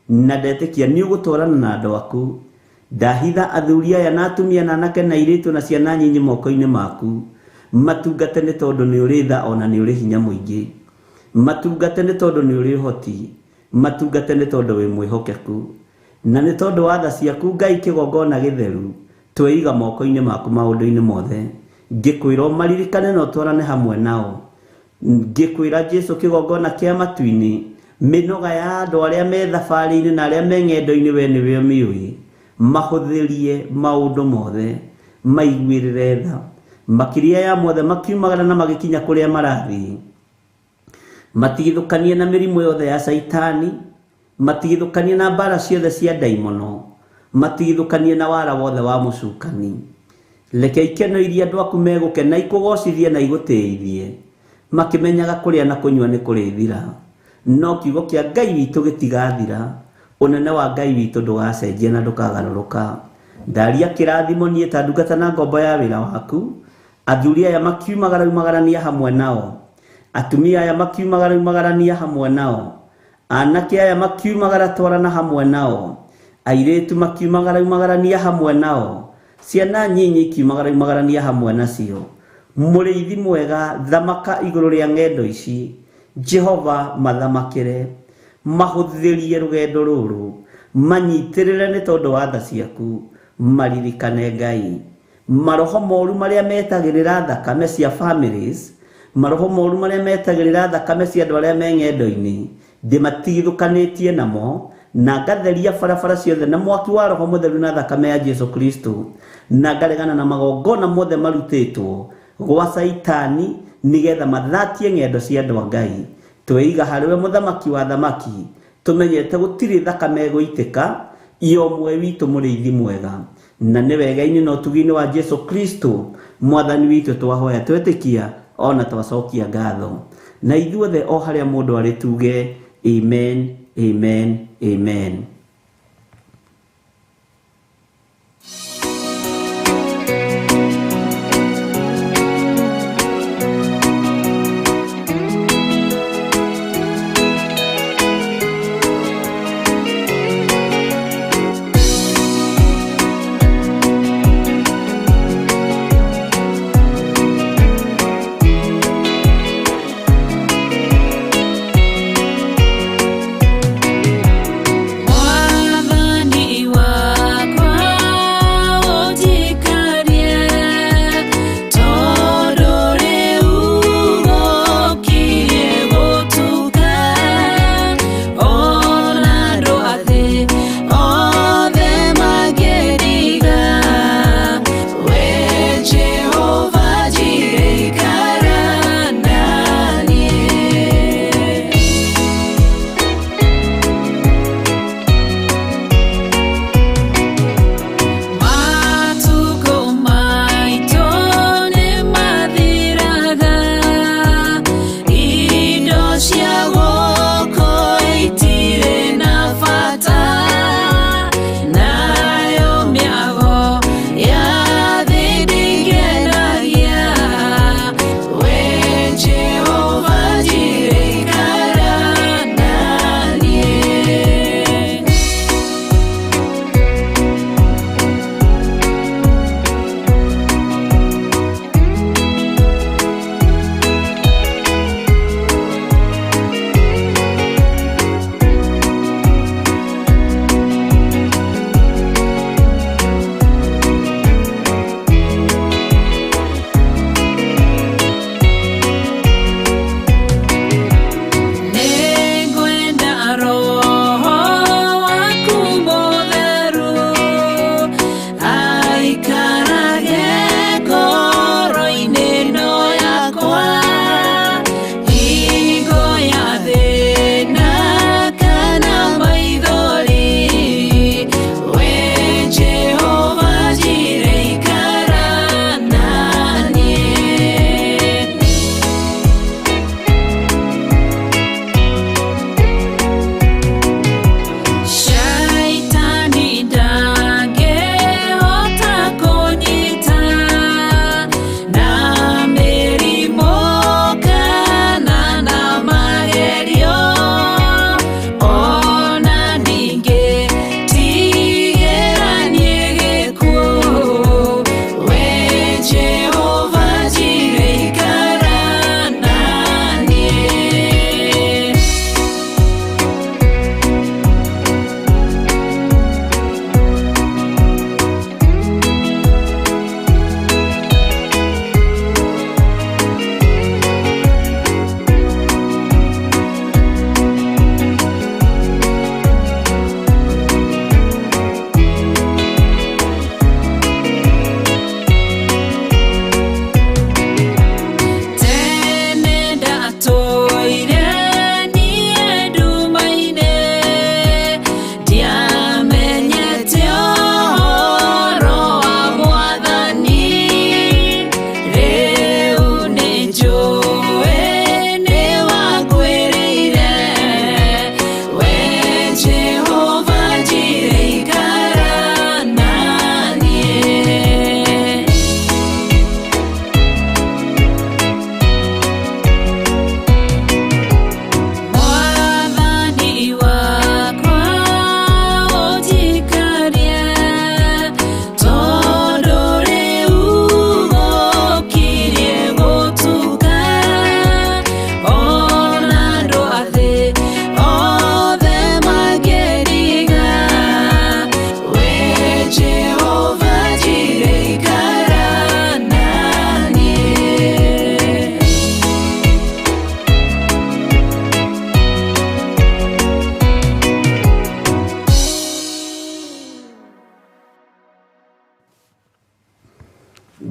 na ndetĩkia nĩ ũgũtwarana na andũ aku. Ndahitha athuri aya na atumia na anake na airĩtu na ciana nyinyi moko-inĩ maku, matungate nĩ tondũ nĩ ũrĩ tha ona nĩ ũrĩ hinya mũingĩ, matungate nĩ tondũ nĩ ũrĩ ũhoti, matungate nĩ tondũ wĩ mwĩhokeku, na nĩ tondũ wa tha ciaku Ngai kĩgongona gĩtheru, tweiga moko-inĩ maku maũndũ-inĩ mothe. Ngĩkwĩra ũmaririkane na ũtwarane hamwe nao. Ngĩkwĩra Jesu kĩgongona kĩa matu-inĩ, mĩnoga ya andũ arĩa me thabarĩ-inĩ na arĩa me ng'endo-inĩ we nĩwe ũmĩũĩ, mahũthĩrie maũndũ mothe, maiguĩrĩre tha, makĩria ya mothe makiumagara na magĩkinya kũrĩa marathiĩ. Matigithũkanie na mĩrimũ yothe ya Caitani, matigithũkanie na mbara ciothe cia ndaimono, matigithũkanie na wara wothe wa mũcukani. Reke ikeno iria andũ aku megũkena ikũgocithie na igũtĩithie, makĩmenyaga kũrĩa na kũnyua nĩ kũrĩthira, no kiugo kĩa Ngai witũ gĩtigathira. Ũnene wa Ngai witũ ndũgacenjia na ndũkagarũrũka. Ndaria kĩrathimo niĩ ta ndungata na ngombo ya wĩra waku, athuri aya makiumagara umagarania hamwe nao, atumia aya makiumagara umagarania hamwe nao, anake aya makiumagara twarana hamwe nao, airĩtu makiumagara umagarania hamwe nao, ciana nyinyi ikiumagara umagarania hamwe nacio. Mũrĩithi mwega, thamaka igũrũ rĩa ng'endo ici, Jehova mathamakĩre, mahũthĩrie rũgendo rũrũ, manyitĩrĩre nĩ tondũ wa tha ciaku, maririkane Ngai. Maroho moru marĩa metagĩrĩra thakame cia families, maroho moru marĩa metagĩrĩra thakame cia andũ arĩa me ng'endo-inĩ, ndĩmatigithũkanĩtie namo, na ngatheria barabara ciothe na mwaki wa Roho Mũtheru na thakame ya Jesu Kristo, na ngaregana na magongona mothe marutĩtwo gwa Caitani nĩgetha mathatie ng'endo cia andũ a Ngai. Tweiga harĩwe mũthamaki wa thamaki, tũmenyete gũtirĩ thakame ĩgũitĩka iyo ũmwe witũ mũrĩithi mwega, na nĩ wega-inĩ na ũtugi-inĩ wa Jesu Kristo Mwathani witũ twahoya twetĩkia ona twacokia ngatho. Na ithuothe o harĩa mũndũ arĩ tuge amen, amen, amen.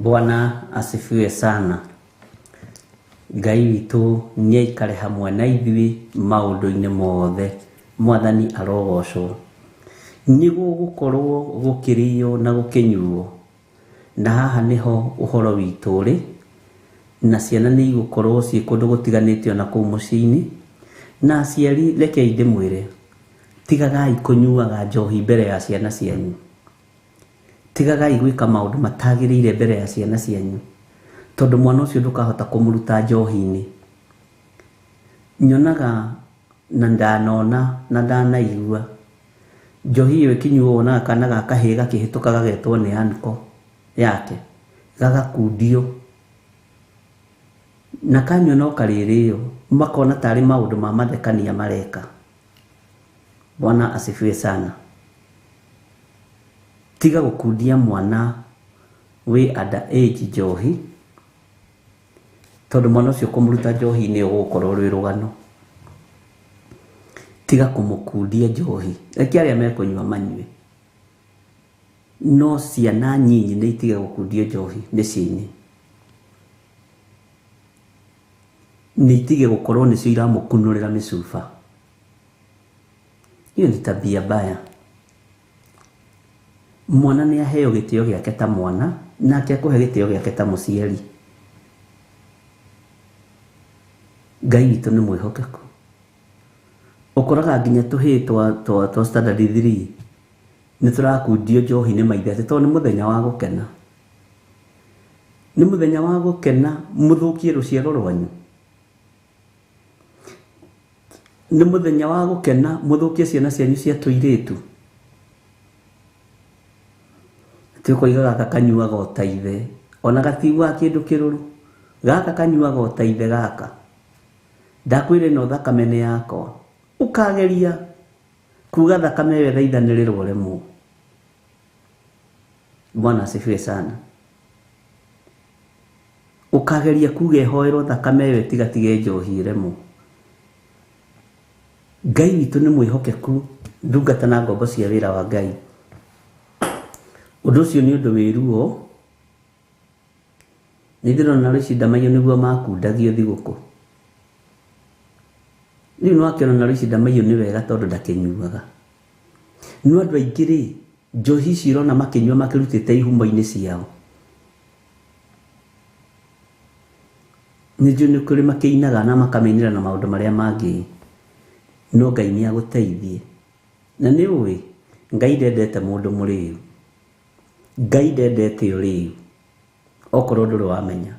Bwana asifiwe sana. Ngai witũ nĩaikare hamwe na ithuĩ maũndũ-inĩ mothe. Mwathani arogocwo. Nĩ gũgũkorwo gũkĩrĩo na gũkĩnyuo, na haha nĩho ũhoro witũ ũrĩ, na ciana nĩ igũkorwo ciĩ kũndũ gũtiganĩte ona kũu mũciĩ-inĩ. Na aciari rekei ndĩmwĩre, tigagai kũnyuaga njohi mbere ya ciana cianyu. Tigagai gwĩka maũndũ matagĩrĩire mbere ya ciana cianyu, tondũ mwana ũcio ndũkahota kũmũruta njohi-inĩ. Nyonaga na ndanona na ndanaigua njohi ĩyo ĩkĩnyuo wonaga kana ga kahĩĩ gakĩhĩtũka gagetwo nĩ anko yake gagakundio, na kanyua no karĩrĩo, makona tarĩ maũndũ ma mathekania mareka. Bwana asifiwe sana. Tiga gũkundia mwana wĩ under age njohi, tondũ mwana ũcio kũmũruta njohi-inĩ ũgũkorwo rwĩ rũgano. Tiga kũmũkundia njohi, reke arĩa mekũnyua manyue, no ciana nyinyi nĩ itige gũkundio njohi mĩciĩ-inĩ. Nĩ itige gũkorwo nĩcio iramũkunũrĩra mĩcuba. Hiyo ni tabia mbaya. Mwana nĩ aheo gĩtĩo gĩake ta mwana, nake akũhe gĩtĩo gĩake ta mũciari. Ngai witũ nĩ mwĩhokeku. Ũkoraga nginya tũhĩĩ twa standard 3 nĩ tũrakundio njohi nĩ maithe atĩ tondũ nĩ mũthenya wa gũkena. Nĩ mũthenya wa gũkena mũthũkie rũciaro rwanyu. Nĩ mũthenya wa gũkena mũthũkie ciana cianyu cia tũirĩtu. Atĩ ũkoiga gaka kanyuaga o ta ithe, ona gatiguaga kĩndũ kĩrũrũ. Gaka kanyuaga o ta ithe gaka. Ndakwĩra ĩno thakame nĩ yakwa. Ũkageria kuga thakame ĩyo ĩthaithanĩrĩrwo ũremwo. Bwana asifiwe sana. Ũkageria kuga ĩhoerwo thakame ĩyo ĩtigatige njohi ĩremwo. Ngai witũ nĩ mwĩhokeku, ndungata na ngombo cia wĩra wa Ngai. Ũndũ ũcio nĩ ũndũ wĩ ruo. Nĩ ndĩrona Rũici Ndamaiyũ nĩguo makundagio thigũkũ. Rĩu nĩwakĩona na Rũici Ndamaiyũ nĩ wega tondũ ndakĩnyuaga. No andũ aingĩ rĩ, njohi ici ũrona makĩnyua makĩrutĩte ihumo-inĩ ciao. Nĩ njũĩ nĩ kũrĩ makĩinaga na makamĩinĩra na maũndũ marĩa mangĩ. No Ngai nĩ agũteithie. Na nĩ ũĩ, Ngai ndendete mũndũ mũrĩu. Ngai ndendete ũrĩu, okorwo ndũrĩ wamenya.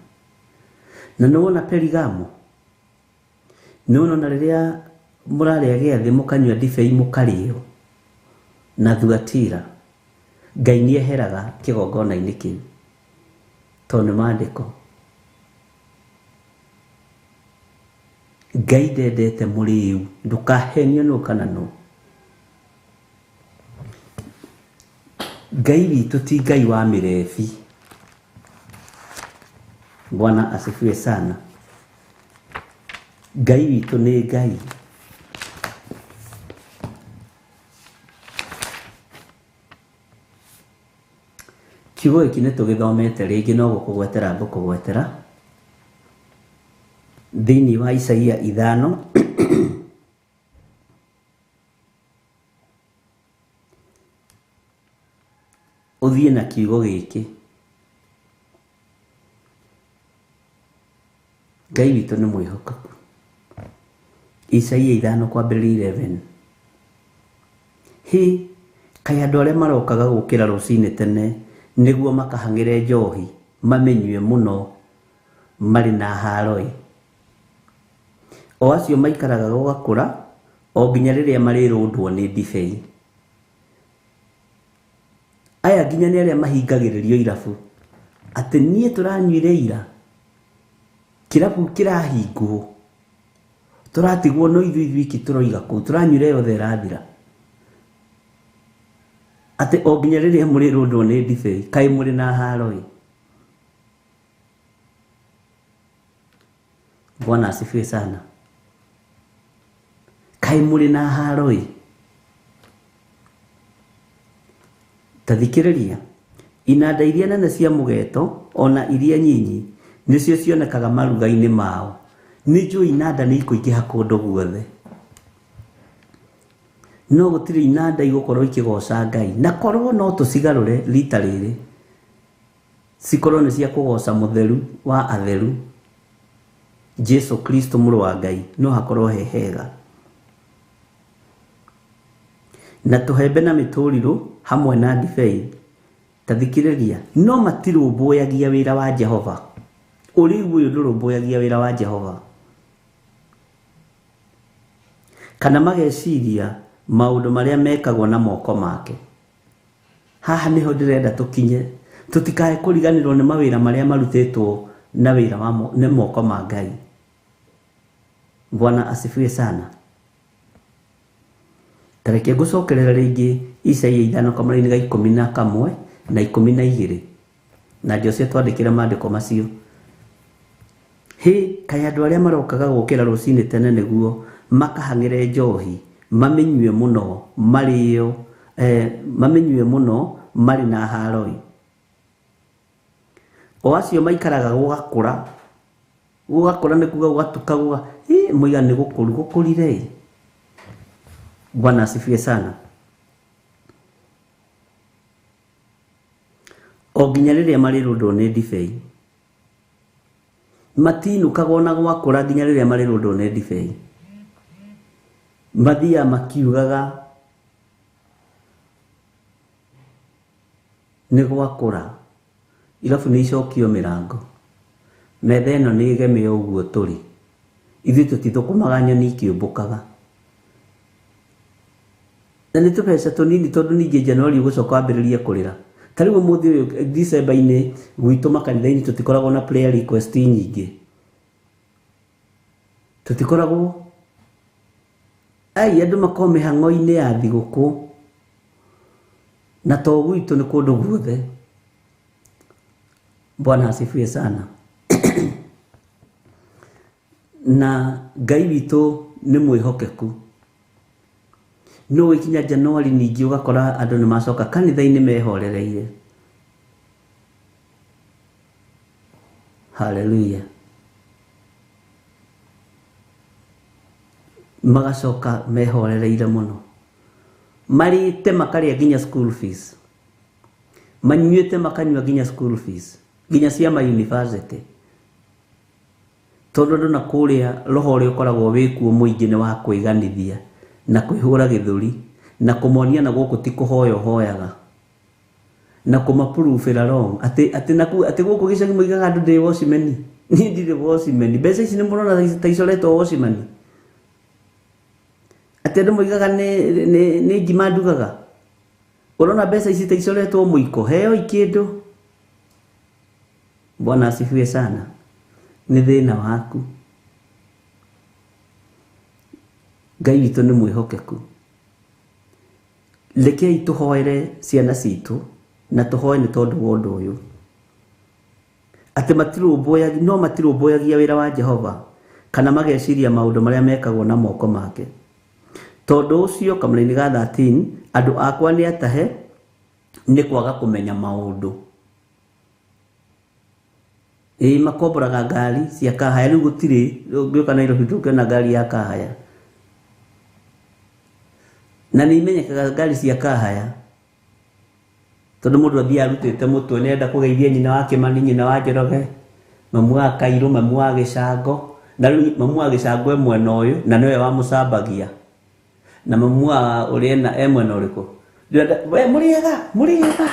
Na nĩ wona Perigamo, nĩ wona ona rĩrĩa mũrarĩa gĩathĩ mũkanyua ndibei mũkarĩo na Thuatira, Ngai nĩ eheraga kĩgongona-inĩ kĩu, tondũ nĩ maandĩko. Ngai ndendete mũrĩu, ndũkahenio nũ kana nũ. Ngai witũ ti Ngai wa mĩrebi. Bwana asifiwe sana. Ngai witũ nĩ Ngai. Kiugo gĩkĩ nĩ tũgĩthomete rĩngĩ no gũkũgwetera ngũkũgwetera thĩinĩ wa Isaia 5 ũthiĩ na kiugo gĩkĩ. Ngai witũ nĩ mwĩhokeku. Isaia 5 kwambĩrĩria 11. Hĩ, kaĩ andũ arĩa marokaga gũkĩra rũcinĩ tene nĩguo makahang'ĩre njohi mamĩnyue mũno marĩ na haro-ĩ. O acio maikaraga gũgakũra o nginya rĩrĩa marĩrũndwo nĩ ndibei. Aya nginya nĩ arĩa mahingagĩrĩrio irabu, atĩ niĩ tũranyuire ira, kĩrabu kĩrahingwo, tũratigwo no ithuĩ ithuiki tũroiga kũu, tũranyuire yothe ĩrathira. Atĩ o nginya rĩrĩa mũrĩrũndwo nĩ ndibei, kaĩ mũrĩ na haro-ĩ. Bwana asifiwe sana. Kaĩ mũrĩ na haro-ĩ. Ta thikĩrĩria, Inanda iria nene cia mũgeto ona iria nyinyi nĩcio cionekaga maruga-inĩ mao. Nĩ njũĩ inanda nĩ ikũingĩha kũndũ guothe, no gũtirĩ inanda igũkorwo ikĩgoca Ngai. Na korwo no tũcigarũre rita rĩrĩ cikorwo nĩ cia kũgoca mũtheru wa atheru Jesu Kristo mũrũ wa Ngai, no hakorwo he hega. Na tũhembe na mĩtũrirũ hamwe na ndibei. Ta thikĩrĩria, no matirũmbũyagia wĩra wa Jehova. Ũrĩu ũyũ ndũrũmbũyagia wĩra wa Jehova, kana mageciria maũndũ marĩa mekagwo na moko make. Haha nĩho ndĩrenda tũkinye, tũtikae kũriganĩrwo nĩ mawĩra marĩa marutĩtwo na wĩra wa nĩ moko ma Ngai. Bwana asifiwe sana. Tareke ngũcokerera rĩngĩ Isaia 5 kamũraini ga 11 na 12, na Josia twandĩkĩre maandĩko macio. Hĩ, kaĩ andũ arĩa marokaga gũkĩra rũcinĩ tene nĩguo makahang'ĩre njohi, mamĩnyue mũno marĩo, mamĩnyue mũno marĩ na haroi. O acio maikaraga gũgakũra, gũgakũra nĩ kuga gũgatuka, mũiga nĩ gũkũru, gũkũrire. Bwana asifiwe sana. O nginya rĩrĩa marĩrũndwo nĩ ndibei, matinũkaga ona gwakũra nginya rĩrĩa marĩrũndwo nĩ ndibei. Mathiaga makiugaga nĩ gwakũra, irabu nĩ icokio mĩrango, metha ĩno nĩ ĩgeme ũguo tũrĩ, ithuĩ tũtithũkũmaga nyoni ikĩũmbũkaga. Na nĩ tũbeca tũnini tondũ ningĩ Januari ũgũcoka wambĩrĩrie kũrĩra. Ta rĩu ũmũthĩ ũyũ December-inĩ gwitũ makanitha-inĩ tũtikoragwo na prayer request nyingĩ, tũtikoragwo. Ai, andũ makoragwo mĩhang'o-inĩ ya thigũkũ, na to gwitũ nĩ kũndũ guothe. Bwana asifiwe sana. Na Ngai witũ nĩ mwĩhokeku. No gĩkinya Januari ningĩ ũgakora andũ nĩ macoka kanitha-inĩ mehorereire. Hallelujah. Magacoka mehorereire mũno, marĩte makarĩa nginya school fees, manyuĩte makanyua nginya school fees, nginya cia ma university. Tondũ andũ na kũrĩa roho ũrĩa ũkoragwo wĩkuo mũingĩ nĩ wa kwĩganithia na kwĩhũra gĩthũri na kũmonia na gũkũ ti kũhoya ũhoyaga, na kũmapruvĩra wrong atĩ atĩ naku atĩ gũkũ gĩcagi moigaga andũ ndĩ watchman. Niĩ ndirĩ watchman. Mbeca ici nĩ mũrona ta icoretwo watchman, atĩ andũ moigaga nĩ ngima ndugaga. Ũrona mbeca ici ta icoretwo mũiko, heo ikĩndũ. Bwana asifiwe sana. Nĩ thĩna waku. Ngai witũ nĩ mwĩhokeku. Rekei tũhoere ciana citũ na tũhoe nĩ tondũ wa ũndũ ũyũ, atĩ matirũmbũyagia, no matirũmbũyagia wĩra wa Jehova, kana mageciria maũndũ marĩa mekagwo na moko make. Tondũ ũcio kamũraini ga 13, andũ akwa nĩ atahe nĩ kwaga kũmenya maũndũ. Ĩĩ, makomboraga ngari cia kahaya. Rĩu gũtirĩ, ũngĩũka Nairobi ndũngĩona ngari ya kahaya, na nĩ imenyekaga ngari cia kahaya tondũ mũndũ athiaga arutĩte mũtwe, nĩ arenda kũgeithia nyina wa Kĩmani, nyina wa Njoroge, mamu wa Kairũ, mamu wa Gĩcango. Na rĩu mamu wa Gĩcango e mwena ũyũ na nĩwe wamũcambagia, na mamu wa ũrĩa e mwena ũrĩkũ? We mũrĩega, mũrĩega,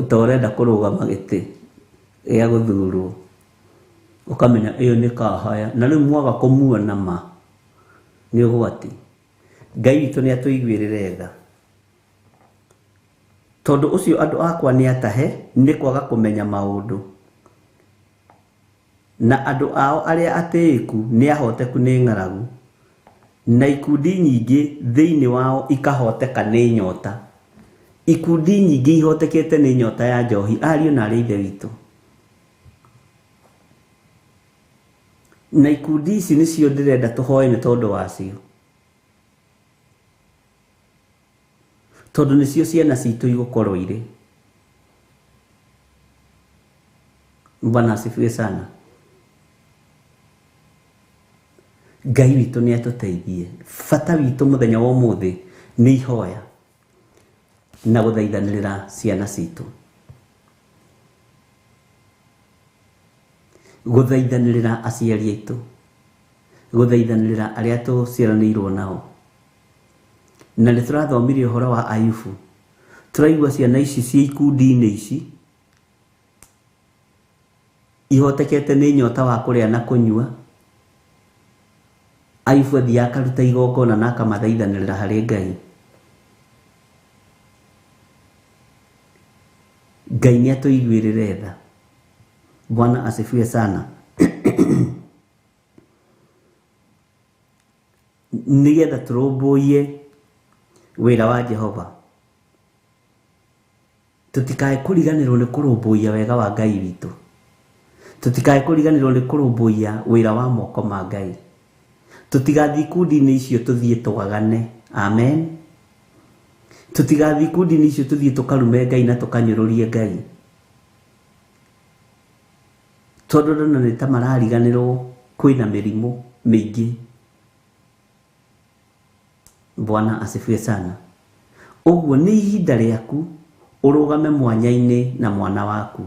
ta ũrenda kũrũgama gĩtĩ gĩa gũthurwo, ũkamenya ĩyo nĩ kahaya. Na rĩu mwaga kũmuona ma nĩ ũgwati. Ngai witũ nĩ atũiguĩrĩre tha. Tondũ ũcio andũ akwa nĩ atahe nĩ kwaga kũmenya maũndũ, na andũ ao arĩa atĩĩku nĩ ahoteku nĩ ng'aragu, na ikundi nyingĩ thĩinĩ wao ikahoteka nĩ nyota. Ikundi nyingĩ ihotekete nĩ nyota ya njohi, ariũ na arĩ ithe witũ. Na ikundi ici nĩcio ndĩrenda tũhoe nĩ tondũ wacio, tondũ nĩcio ciana citũ igũkorwo irĩ. Bwana asifiwe sana. Ngai witũ nĩ atũteithie. Bata witũ mũthenya wa ũmũthĩ nĩ ihoya na gũthaithanĩrĩra ciana citũ, gũthaithanĩrĩra aciari aitũ, gũthaithanĩrĩra arĩa tũciaranĩirwo nao. Na nĩ tũrathomire ũhoro wa Ayubu, tũraigua ciana ici ciĩ ikundi-inĩ ici ihotekete nĩ nyota wa kũrĩa na kũnyua. Ayubu athiaga akaruta igongona na akamathaithanĩrĩra harĩ Ngai. Ngai nĩ atũiguĩrĩre tha. Bwana asifiwe sana. Nĩgetha tũrũmbũiye wĩra wa Jehova, tũtikae kũriganĩrwo nĩ kũrũmbũiya wega wa Ngai witũ, tũtikae kũriganĩrwo nĩ kũrũmbũiya wĩra wa moko ma Ngai, tũtigathiĩ ikundi-inĩ icio tũthiĩ twagane. Amen. Tũtigathiĩ ikundi-inĩ icio tũthiĩ tũkarume Ngai na tũkanyũrũrie Ngai, tondũ ndona nĩ ta marariganĩrwo kwĩna mĩrimũ mĩingĩ. Bwana asifiwe sana. Ũguo nĩ ihinda rĩaku ũrũgame mwanya-inĩ na mwana waku,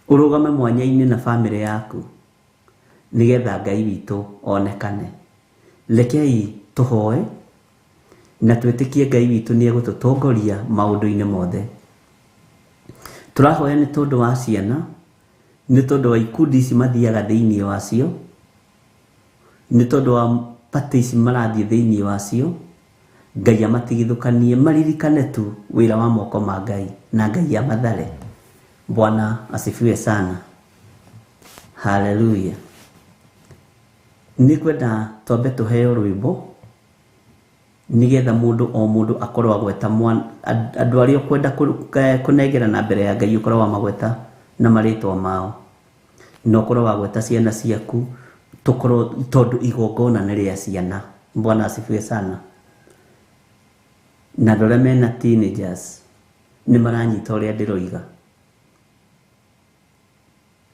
ũrũgame mwanya-inĩ na bamĩrĩ yaku, nĩgetha Ngai witũ onekane. Rekei tũhoe na twĩtĩkie Ngai witũ nĩ egũtũtongoria maũndũ-inĩ mothe. Tũrahoya nĩ tondũ wa ciana, nĩ tondũ wa ikundi ici mathiaga thĩinĩ wacio, nĩ tondũ wa party ici marathiĩ thĩinĩ wacio. Ngai amatigithũkanie, maririkane tu wĩra wa moko ma Ngai, na Ngai amathare. Bwana asifiwe sana. Haleluya. Nĩ kwenda twambe tũheo rwĩmbo nĩgetha mũndũ o mũndũ akorwo agweta andũ arĩa ũkwenda kũnengera na mbere ya Ngai, ũkorwo wamagweta na marĩtwa mao, na ũkorwo wagweta ciana ciaku, tũkorwo tondũ igongona nĩ rĩa ciana. Bwana asifiwe sana. Na andũ arĩa mena teenagers nĩ maranyita ũrĩa ndĩroiga.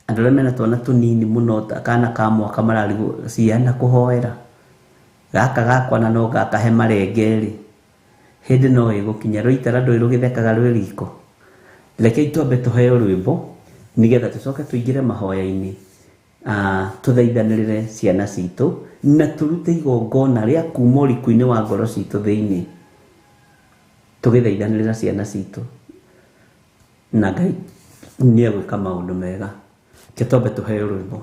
Andũ arĩa mena twana tũnini mũno, ta kana ka mwaka, mararigwo ciana kũhoera gaka gakwa na no gakahe marenge rĩ, hĩndĩ no ĩgũkinya rũitara ndũĩ rũgĩthekaga rwĩ riko. Rekei twambe tũheo rwĩmbo nĩgetha tũcoke tũingĩre mahoya-inĩ, tũthaithanĩrĩre ciana citũ na tũrute igongona rĩa kuma ũriku-inĩ wa ngoro citũ thĩinĩ, tũgĩthaithanĩrĩra ciana citũ, na Ngai nĩ egwĩka maũndũ mega. Reke twambe tũheo rwĩmbo.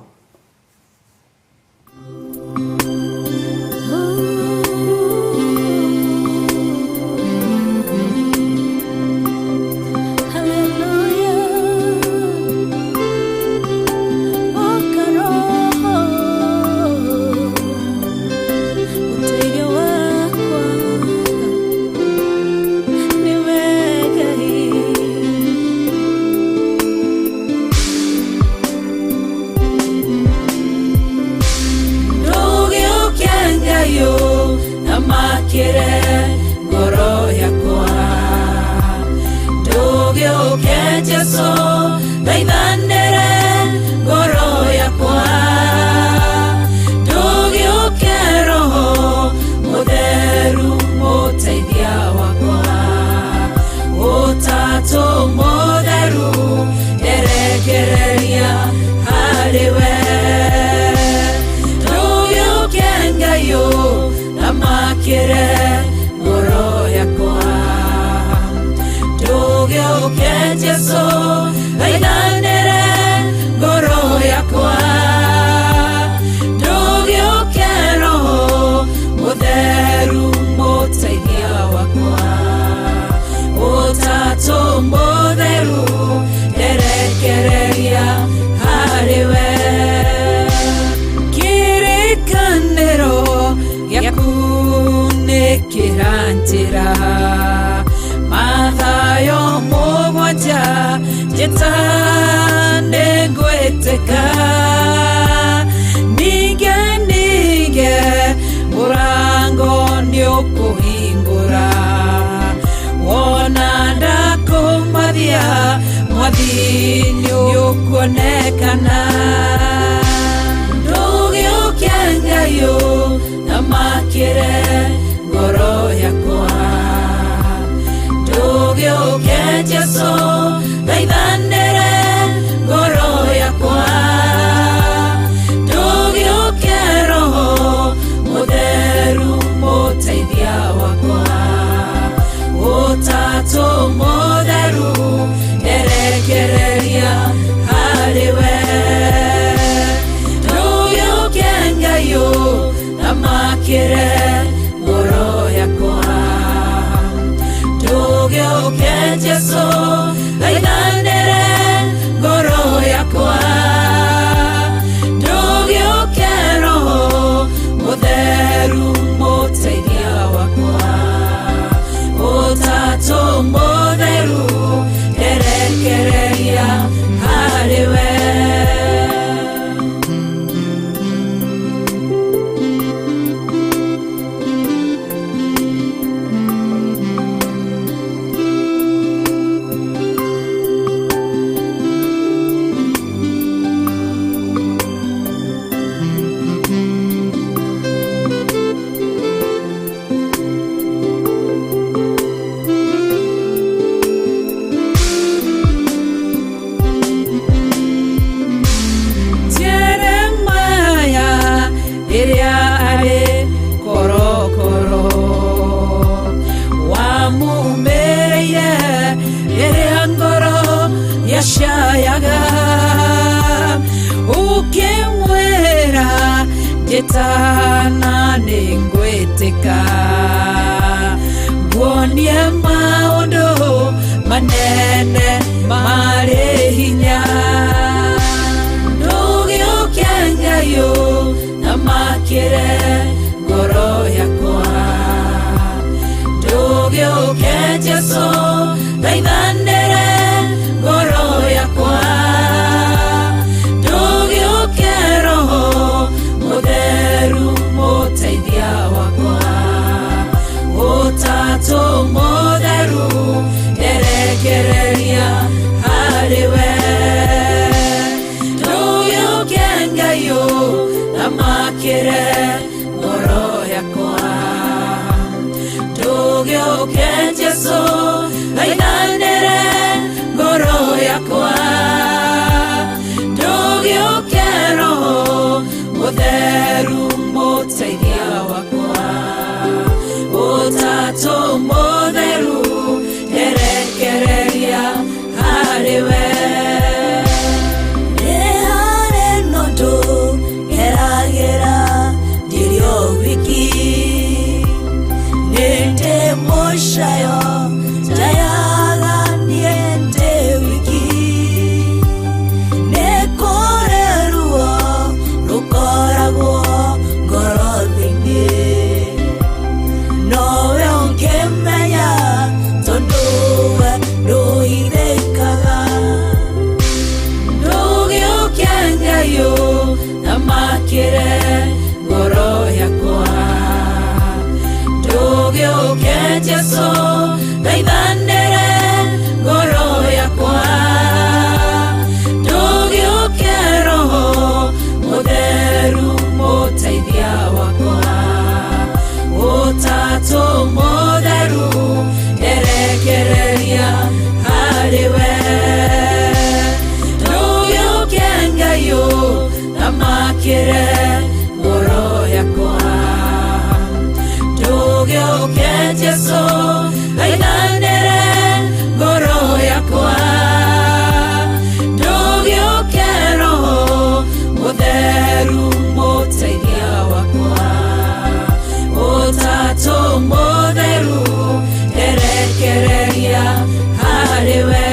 Makire ngoro yakwa, ndũgĩũke Jesũ thaithanĩre ngoro yakwa, ndũgĩũke Roho Mũtheru mũteithia wakwa, Ũtatũ Mũtheru nderekereria harĩ we, ndũgĩũke Ngai makire ngoro yakwa, ndũgĩũke Jesũ thaithanĩre ngoro yakwa, ndũgĩũke Roho Mũtheru mũteithia wakwa, Ũtatũ Mũtheru nderekereria harĩ we. Kĩrĩkanĩro gĩaku nĩ kĩranjĩra Mathayo mũgwanja njĩta nĩngwĩtĩka, ningĩ ningĩ mũrango nĩũkũhingũra, wona ndakũmathia mwathi nĩũkũhingũra. ũkuonekana. Ndũgĩũke Ngai ũthamakĩre ngoro yakwa. Ndũgĩũke Jesũ thaithanĩre ngoro yakwa. Ndũgĩũke Roho Mũtheru mũteithia wakwa. Ũtatũ Mũtheru erekereria harĩ we. Ndũgĩũke Ngai ũthamakĩre ngoro yakwa. Ndũgĩũke Jesũ thaithanĩre ngoro yakwa. Ndũgĩũke Roho Mũtheru mũteithia wakwa. Ũtatũ Mũtheru erekereria harĩ we. Jeremiah rĩrĩa arĩ korokoro wamumĩrĩire rĩrĩa ngoro yacayaga, ũkĩmwĩra njĩtana nĩngwĩtĩka, nguonie maũndũ manene marĩ hinya. Ndũgĩũke Ngai ũthamakĩre ngoro yakwa. Ndũgĩũke Jesũ thaithanĩre ngoro yakwa. Ndũgĩũke Roho Mũtheru mũteithia wakwa. Ũtatũ Mũtheru erekereria harĩ we. Ndũgĩũke Ngai ũthamakĩre ngoro yakwa. Ndũgĩũke Jesũ thaithanĩre ngoro yakwa. Ndũgĩũke Roho Mũtheru mũteithia wakwa. Ũtatũ Mũtheru erekereria harĩ we. Nĩ harĩ na ũndũ ngeragĩra ndĩrĩ o wiki, nĩ ndĩ mũcayo njayaga niĩ ndĩ wiki. Nĩ kũrĩ ruo rũkoragwo ngoro thĩinĩ, nowe ũngĩmenya tondũ we ndũhithĩkaga. Ndũgĩũke Ngai ũthamakĩre ngoro yakwa. Ndũgĩũke Jesũ thaithanĩre ngoro yakwa. Ndũgĩũke Roho Mũtheru mũteithia wakwa. Ũtatũ Mũtheru erekereria harĩ we. Ndũgĩũke Ngai ũthamakĩre ngoro yakwa. Ndũgĩũke Jesũ thaithanĩre ngoro yakwa. Ndũgĩũke Roho Mũtheru mũteithia wakwa. Ũtatũ Mũtheru erekereria harĩ we.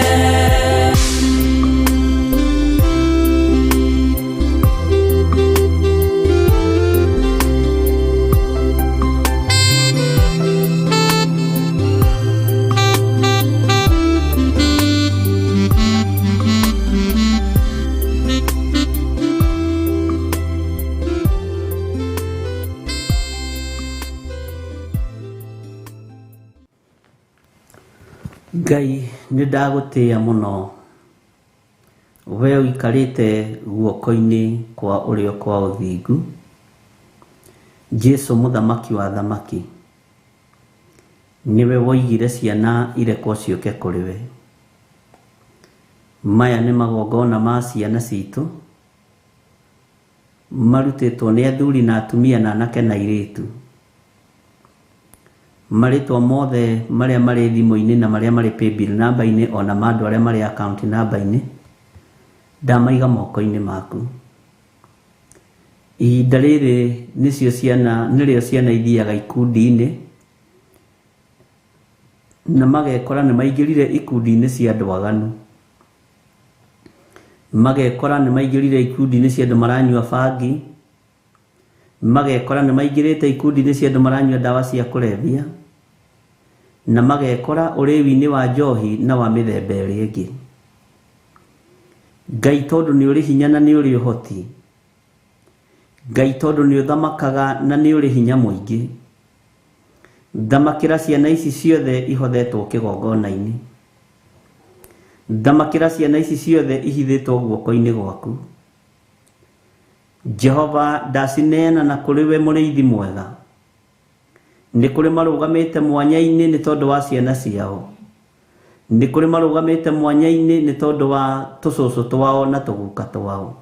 Ngai nĩ ndagũtĩĩa mũno We ũikarĩte guoko-inĩ kwa ũrĩo kwa ũthingu, Jesu mũthamaki wa thamaki, nĩwe woigire ciana irekwo ciũke kũrĩ we. Maya nĩ magongona ma ciana citũ marutĩtwo nĩ athuri na atumia na anake na airĩtu. Marĩtwa mothe marĩa marĩ thimũ-inĩ na marĩa marĩ paybill namba-inĩ ona ma andũ arĩa marĩ account namba-inĩ ndamaiga moko-inĩ maku. Ihinda rĩrĩ nĩcio ciana nĩrĩo ciana ithiaga ikundi-inĩ na magekora nĩ maingĩrire ikundi-inĩ cia andũ aganu, magekora nĩ maingĩrire ikundi-inĩ cia andũ maranyua bangi, magekora nĩ maingĩrĩte ikundi-inĩ cia andũ maranyua ndawa cia kũrebia, na magekora ũrĩwi-inĩ wa njohi na wa mĩthemba ĩrĩa ĩngĩ. Ngai tondũ nĩ ũrĩ hinya na nĩ ũrĩ ũhoti, Ngai tondũ nĩ ũthamakaga na nĩ ũrĩ hinya mũingĩ, thamakĩra ciana ici ciothe ihothetwo kĩgongona-inĩ, thamakĩra ciana ici ciothe ihithĩtwo guoko-inĩ gwaku. Jehova, ndacineana na kũrĩ we mũrĩithi mwega. Nĩ kũrĩ marũgamĩte mwanya-inĩ nĩ tondũ wa ciana ciao, nĩ kũrĩ marũgamĩte mwanya-inĩ nĩ tondũ wa tũcũcũ twao na tũguka twao.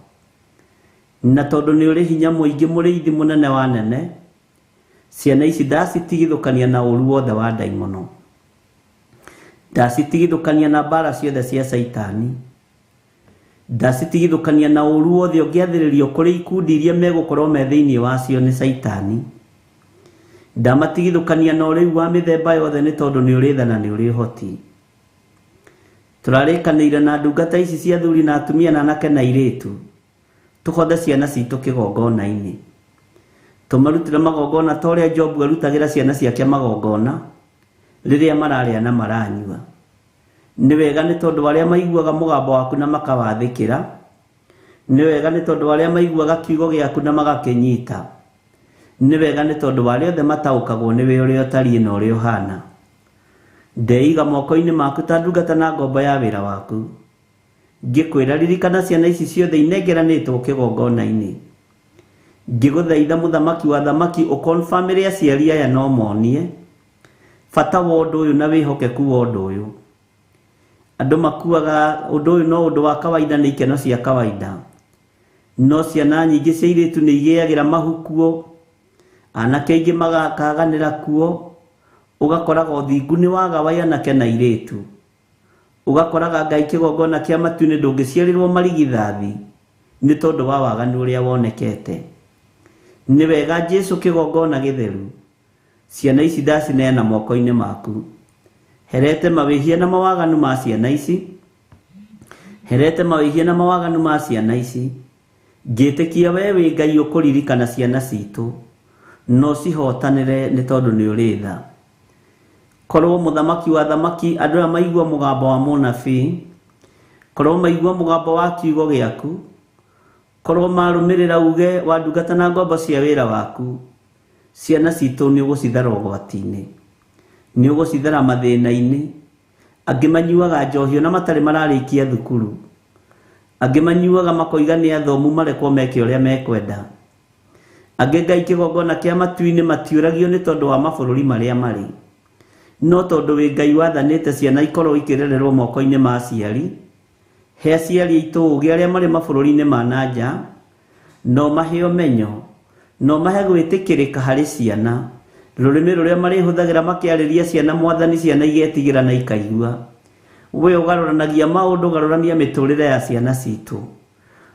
Na tondũ nĩ ũrĩ hinya mũingĩ mũrĩithi mũnene wa nene, ciana ici ndacitigithũkania na ũru wothe wa ndaimono, ndacitigithũkania na mbara ciothe cia caitani, ndacitigithũkania na ũru wothe ũngĩathĩrĩrio kũrĩ ikundi iria megũkorwo me thĩinĩ wacio nĩ caitani, ndamatigithũkania na ũrĩu wa mĩthemba yothe nĩ tondũ nĩ ũrĩ tha na nĩ ũrĩ ũhoti. Tũrarĩkanĩire na ndungata ici cia athuri na atumia na anake na airĩtu, tũhothe ciana citũ kĩgongona-inĩ, tũmarutĩre magongona ta ũrĩa Jobu arutagĩra ciana ciake magongona rĩrĩa mararĩa na maranyua. Nĩ wega nĩ tondũ arĩa maiguaga mũgambo waku na makawathĩkĩra, nĩ wega nĩ tondũ arĩa maiguaga kiugo gĩaku na magakĩnyita, nĩ wega nĩ tondũ arĩa othe mataũkagwo nĩwe ũrĩa ũtariĩ na ũrĩa ũhana. Ndeiga moko-inĩ maku ta ndungata na ngombo ya wĩra waku, ngĩkwĩra ririkana ciana ici ciothe inengeranĩtwo kĩgongona-inĩ. Ngĩgũthaitha mũthamaki wa thamaki ũkonfamĩre aciari aya no monie bata wa ũndũ ũyũ na wĩhokeku wa ũndũ ũyũ. Andũ makuaga ũndũ ũyũ no ũndũ wa kawaida nĩ ikeno cia kawaida, no ciana nyingĩ cia airĩtu nĩ igĩagĩra mahu kuo, anake aingĩ magakaganĩra kuo, ũgakoraga ũthingu nĩ waga wa anake na airĩtu, ũgakoraga Ngai kĩgongona kĩa matu-inĩ ndũngĩciarĩrwo marigithathi nĩ tondũ wa waganu ũrĩa wonekete. Nĩ wega Jesu kĩgongona gĩtheru, ciana ici ndacineana moko-inĩ maku. Herete mawĩhia na mawaganu ma ciana ici, herete mawĩhia na mawaganu ma ciana ici. Ngĩtĩkia we wĩ Ngai ũkũririkana ciana citũ, no cihotanĩre nĩ tondũ nĩ ũrĩ tha. Korwo mũthamaki wa thamaki andũ aya maigua mũgambo wa mũnabii, korwo maigua mũgambo wa kiugo gĩaku, korwo marũmĩrĩra uge wa ndungata na ngombo cia wĩra waku, ciana citũ nĩ ũgũcithara ũgwati-inĩ, nĩ ũgũcithara mathĩna-inĩ. Angĩ manyuaga njohi ona matarĩ mararĩkia thukuru, angĩ manyuaga makoiga nĩ athomu marekwo meke ũrĩa mekwenda, angĩ Ngai kĩgongona kĩa matu-inĩ matiũragio nĩ tondũ wa mabũrũri marĩa marĩ, no tondũ wĩ Ngai wathanĩte ciana ikorwo ikĩrererwo moko-inĩ ma aciari. He aciari aitũ ũũgĩ arĩa marĩ mabũrũri-inĩ ma na nja, no mahe ũmenyo, no mahe gwĩtĩkĩrĩka harĩ ciana, rũrĩmĩ rũrĩa marĩhũthagĩra makĩarĩria ciana mwathani, ciana igetigĩra na ikaigua. We ũgarũranagia maũndũ, ũgarũrania mĩtũrĩre ya ciana citũ.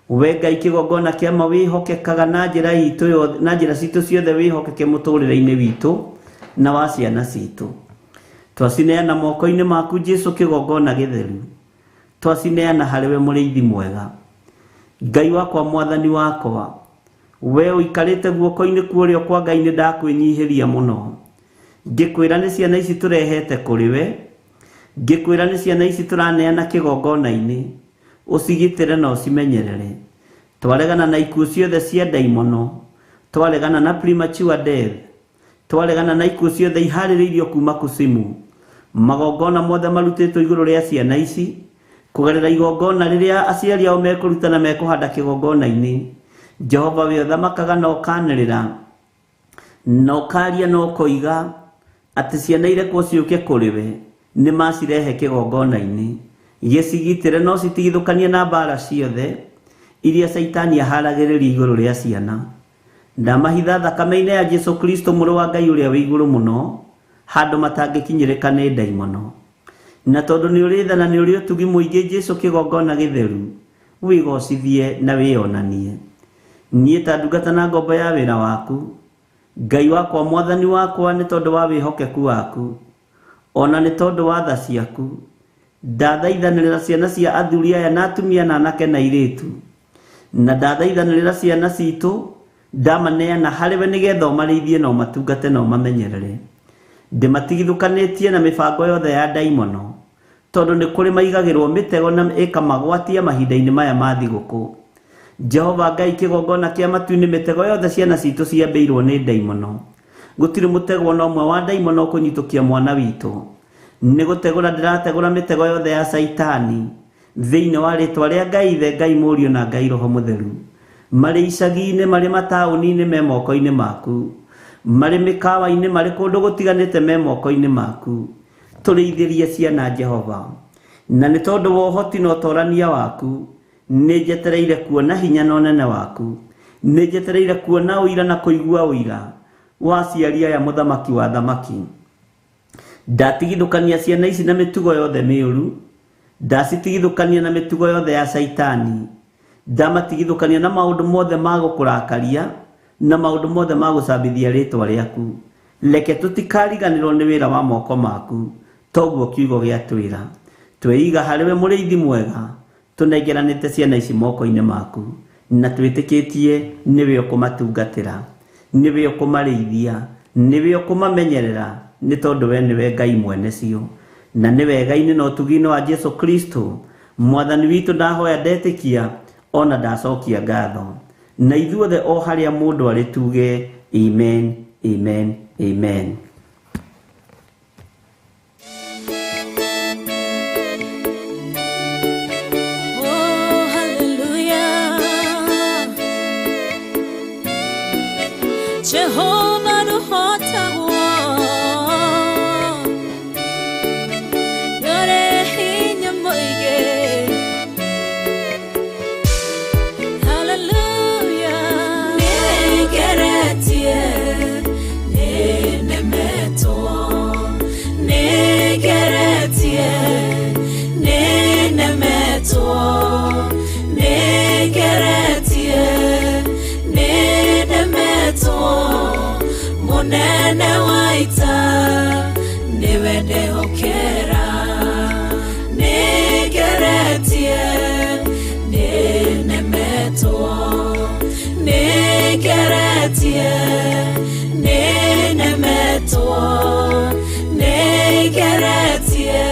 We Ngai kĩgongona kĩa ma wĩhokekaga na njĩra itũ yothe, na njĩra citũ ciothe wĩhokeke mũtũrĩre-inĩ witũ na wa ciana citũ. Twacineana moko-inĩ maku Jesu kĩgongona gĩtheru, twacineana harĩ we mũrĩithi mwega. Ngai wakwa mwathani wakwa, we ũikarĩte guoko-inĩ kwa ũrĩo kwa Ngai nĩ ndakwĩnyihĩria mũno. Ngĩkwĩra nĩ ciana ici tũrehete kũrĩ we, ngĩkwĩra nĩ ciana ici tũraneana kĩgongona-inĩ, ũcigitĩre na ũcimenyerere. Twaregana na ikuũ ciothe cia ndaimono, twaregana na premature death, twaregana na ikuũ ciothe iharĩrĩirio kuma kusimu. Magongona mothe marutĩtwo igũrũ rĩa ciana ici Kũgerera igongona rĩrĩa aciari ao mekũruta na mekũhanda kĩgongona-inĩ, Jehova we ũthamakaga na ũkanĩrĩra na ũkaria na ũkoiga atĩ ciana irekwo ciũke kũrĩ we, nĩ macirehe kĩgongona-inĩ, gĩcigitĩre no citigithũkanie na mbara ciothe iria Caitani aharagĩrĩria igũrũ rĩa ciana. Ndamahitha thakame-inĩ ya Jesu Kristo mũrũ wa Ngai ũrĩa wĩ igũrũ mũno, handũ matangĩkinyĩrĩka nĩ ndaimono. Na tondũ nĩ ũrĩ tha na nĩ ũrĩ ũtugi mũingĩ, Jesu kĩgongona gĩtheru, wĩgocithie na wĩonanie. Niĩ ta ndungata na ngombo ya wĩra waku, Ngai wakwa, mwathani wakwa, nĩ tondũ wa wĩhokeku waku ona nĩ tondũ wa tha ciaku, ndathaithanĩrĩra ciana cia athuri aya na atumia na anake na airĩtu, na ndathaithanĩrĩra ciana citũ, ndamaneana harĩ we nĩgetha ũmarĩithie na ũmatungate na ũmamenyerere. Ndĩmatigithũkanĩtie na mĩbango yothe ya ndaimono, tondũ nĩ kũrĩ maigagĩrwo mĩtego na ĩkamagwatia mahinda-inĩ maya ma thigũkũ. Jehova Ngai kĩgongona kĩa matu-inĩ, mĩtego yothe ciana citũ ciambĩirwo nĩ ndaimono. Gũtirĩ mũtego ona ũmwe wa ndaimono ũkũnyitũkia mwana witũ. Nĩ gũtegũra ndĩrategũra mĩtego yothe ya Caitani thĩinĩ wa rĩtwa rĩa Ngai Ithe, Ngai Mũriũ na Ngai Roho Mũtheru. Marĩ icagi-inĩ, marĩ mataũni-inĩ, me moko-inĩ maku, marĩ mĩkawa-inĩ, marĩ kũndũ gũtiganĩte, me moko-inĩ maku. Tũrĩithĩrie ciana Jehova, na nĩ tondũ wa ũhoti na ũtorania waku, nĩ njetereire kuona hinya na ũnene waku. Nĩ njetereire kuona ũira na kũigua ũira wa aciari aya, mũthamaki wa thamaki. Ndatigithũkania ciana ici na mĩtugo yothe mĩũru, ndacitigithũkania na mĩtugo yothe ya Caitani, ndamatigithũkania na maũndũ mothe ma gũkũrakaria na maũndũ mothe ma gũcambithia rĩtwa rĩaku. Reke tũtikariganĩrwo nĩ wĩra wa moko maku, toguo kiugo gĩatwĩra. Twĩiga harĩ we mũrĩithi mwega, tũnengeranĩte ciana ici moko-inĩ maku, na twĩtĩkĩtie nĩwe ũkũmatungatĩra, nĩwe ũkũmarĩithia, nĩwe ũkũmamenyerera, nĩ tondũ we nĩwe Ngai mwene cio. Na nĩ wega-inĩ na ũtugi-inĩ wa Jesu Kristo mwathani witũ, ndahoya ndetĩkia ona ndacokia ngatho. Na ithuothe o harĩa mũndũ arĩ tuge amen, amen, amen. Oh, hallelujah. Jehovah nũhotagwo, nĩũrĩ hinya mũingĩ. Hallelujah. Nĩngeretie, nĩnemetwo, nĩngeretie, nĩnemetwo, nĩngeretie, nĩnemetwo. Mũnene wa ita nĩwe ndehokera. Nĩngeretie, nĩnemetwo, nĩngeretie, nĩnemetwo, nĩngeretie,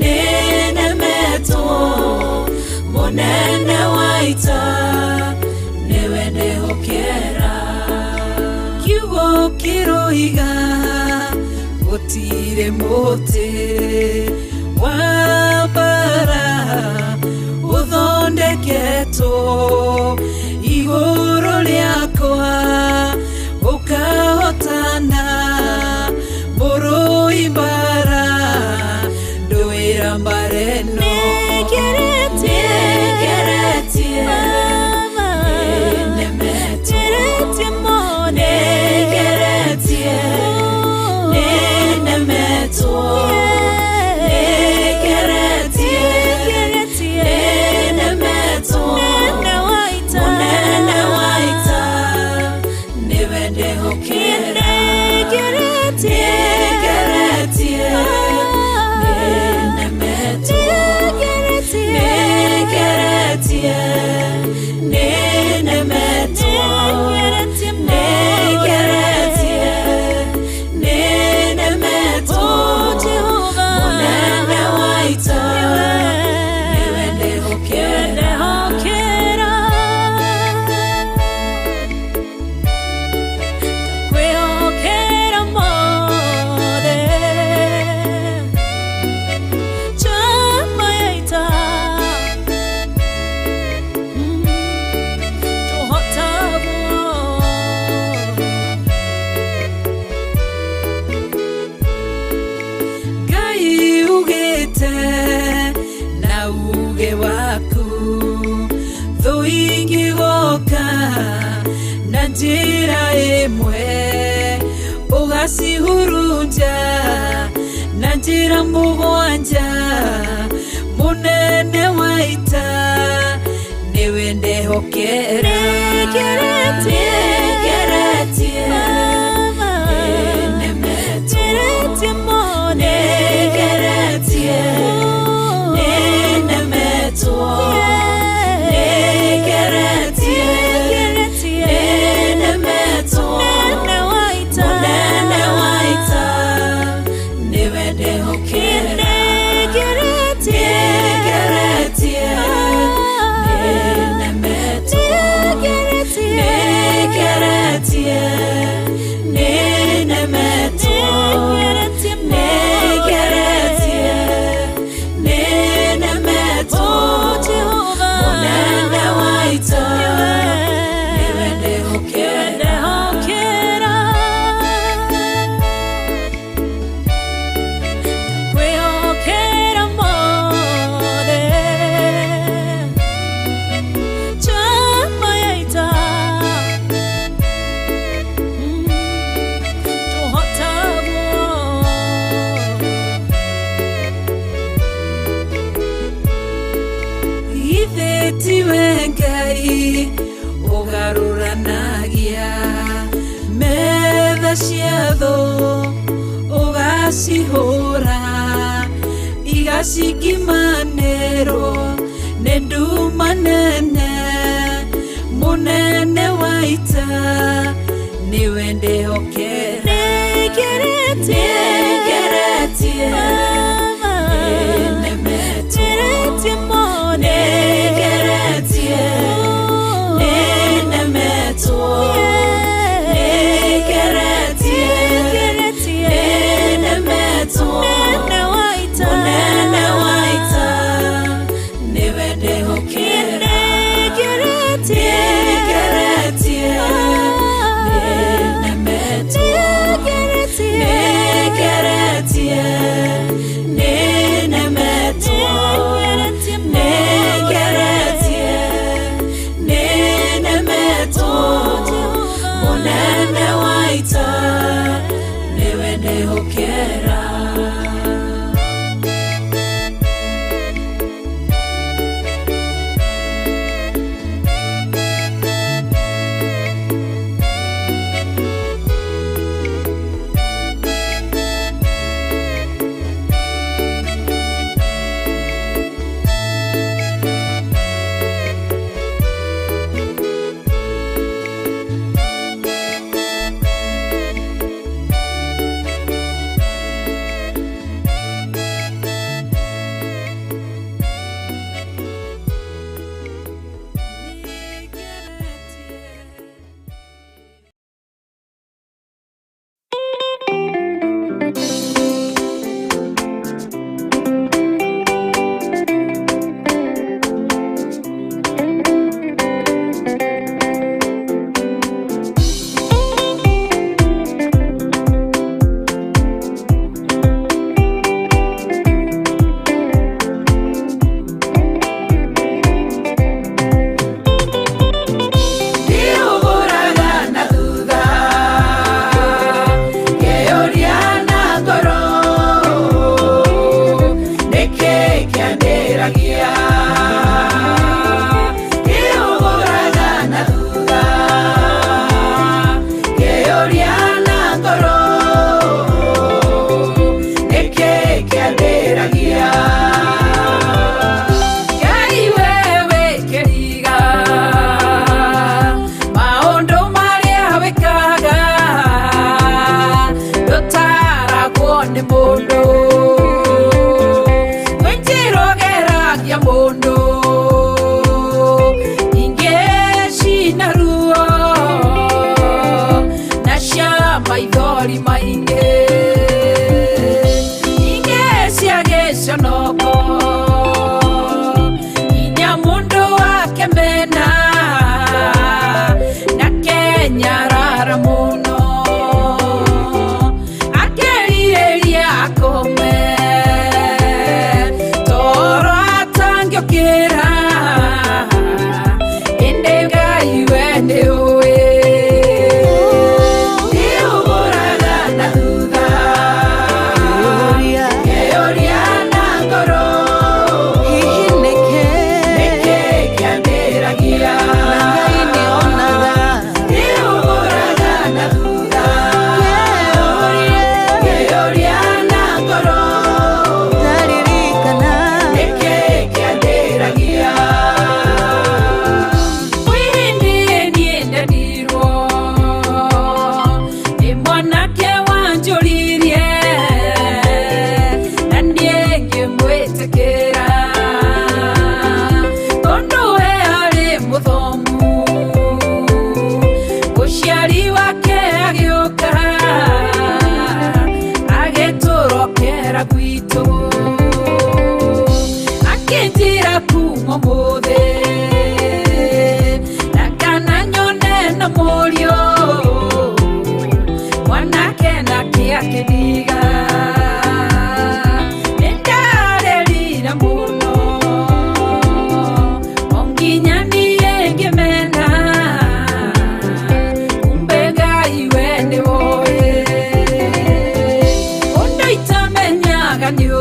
nĩnemetwo. Mũnene wa ita nĩwe ndehokera. Kiugo kĩroiga gũtirĩ mũtĩ wa mbara ũthondeketwo igũrũ rĩakwa ũkahotana. Mũrũi mbara ndũĩra mbara ĩno. Nĩngeretie, nĩnemetwo, nĩngeretie, nĩnemetwo, nĩngeretie, nĩnemetwo. Mũnene wa ita Nĩugĩte na uge waku thũ ingĩgoka na njĩra ĩmwe ũgacihurunja na njĩra mũgwanja mũnene wa ita nĩwe ndehokera. Nĩngeretie, nĩnemetwo, nĩngeretie, nĩnemetwo, nĩngeretie, nĩnemetwo, mũnene wa ita nĩwe ndehokera. Nĩngeretie, nĩnemetwo, nĩngeretie, nĩnemetwo, nĩngeretie, nĩnemetwo, mũnene wa ita nĩwe ndehokera. Kwĩhokera mothe njamba ya ita tũhotagwo. Githĩ tiwe Ngai ũgarũranagia metha cia thũ ũgacihũra igacikimanĩrwo nĩ nduma nene mũnene wa ita nĩwe ndehokera. Nĩngeretie, nĩnemetwo, nĩngeretie, nĩnemetwo, nĩngeretie, nĩnemetwo, mũnene wa ita nĩwe ndehokera. Nĩngeretie, nĩnemetwo, nĩngeretie, nĩnemetwo, nĩngeretie, nĩnemetwo, mũnene wa ita nĩwe ndehokera. Ndĩhũgũraga na thutha ngeyũria na ngoro nĩkĩ kĩandĩragia. Ndĩhũgũraga na thutha ngeyũria na ngoro nĩkĩ kĩandĩragia. Ngai wewe kĩhiga maũndũ marĩa wĩkaga ndũtaragwo nĩ mũndũ kwĩ njĩra ũgeragia.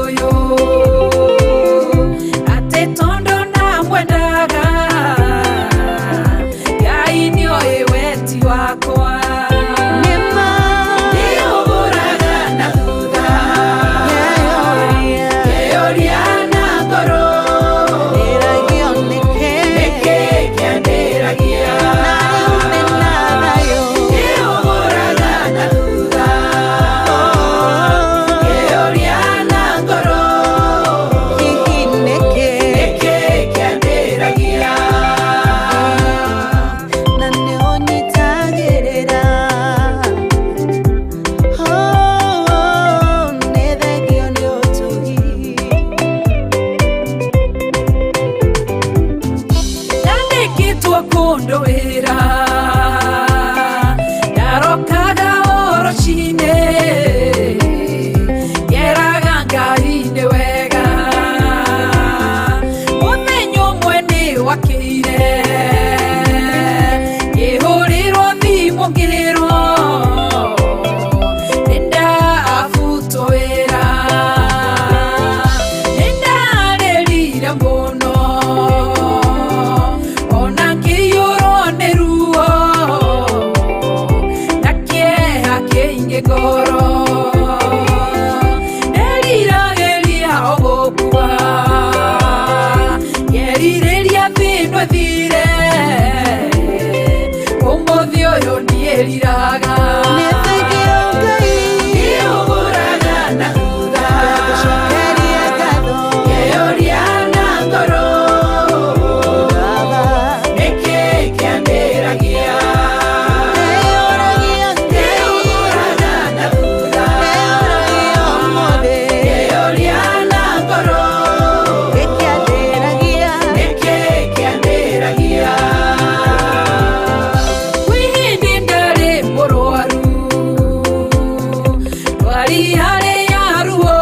Ũyũ atĩ tondũ ndamwendaga Ngai nĩoĩ weti wakwa. Nĩũgũraga na thutha ngeyũria na ngoro nĩkĩ kĩandĩragia. Nĩũgũraga na thutha ngeyũria na ngoro nĩkĩ kĩandĩragia. Na nĩũnyitagĩrĩra. Oh, nĩ thengio nĩ ũtugi. Ndandĩkĩtwo kũndũ wĩra ndarokaga o rũcinĩ ngeraga Ngai nĩ wega. Mũthenya ũmwe nĩ wakĩire ngĩhũrĩrwo thimũ ngĩrwo nĩ ndabutwo wĩra. Nĩ ndarĩrire mũno ona ngĩiyũrwo nĩ ruo na kĩeha kĩingĩ ngoro. Nderiragĩria o gũkua ngerirĩria thĩno ĩthire ũmũthĩ ũyũ ndiĩriraga. Nĩ thengio Ngai. Nĩũgũraga na thutha Ngagũcokeria ngatho. ngeyũria na ngoro Baba. Nĩkĩ kĩandĩragia. Ndĩyũragia Ngai. Nĩũgũraga na thutha Ndĩyũragia ũmũthĩ. ngeyũria na ngoro Gĩkĩandĩragia. Nĩkĩ kĩandĩragia. Kwĩ hĩndĩ ndarĩ mũrwaru ndwari harĩ ya ruo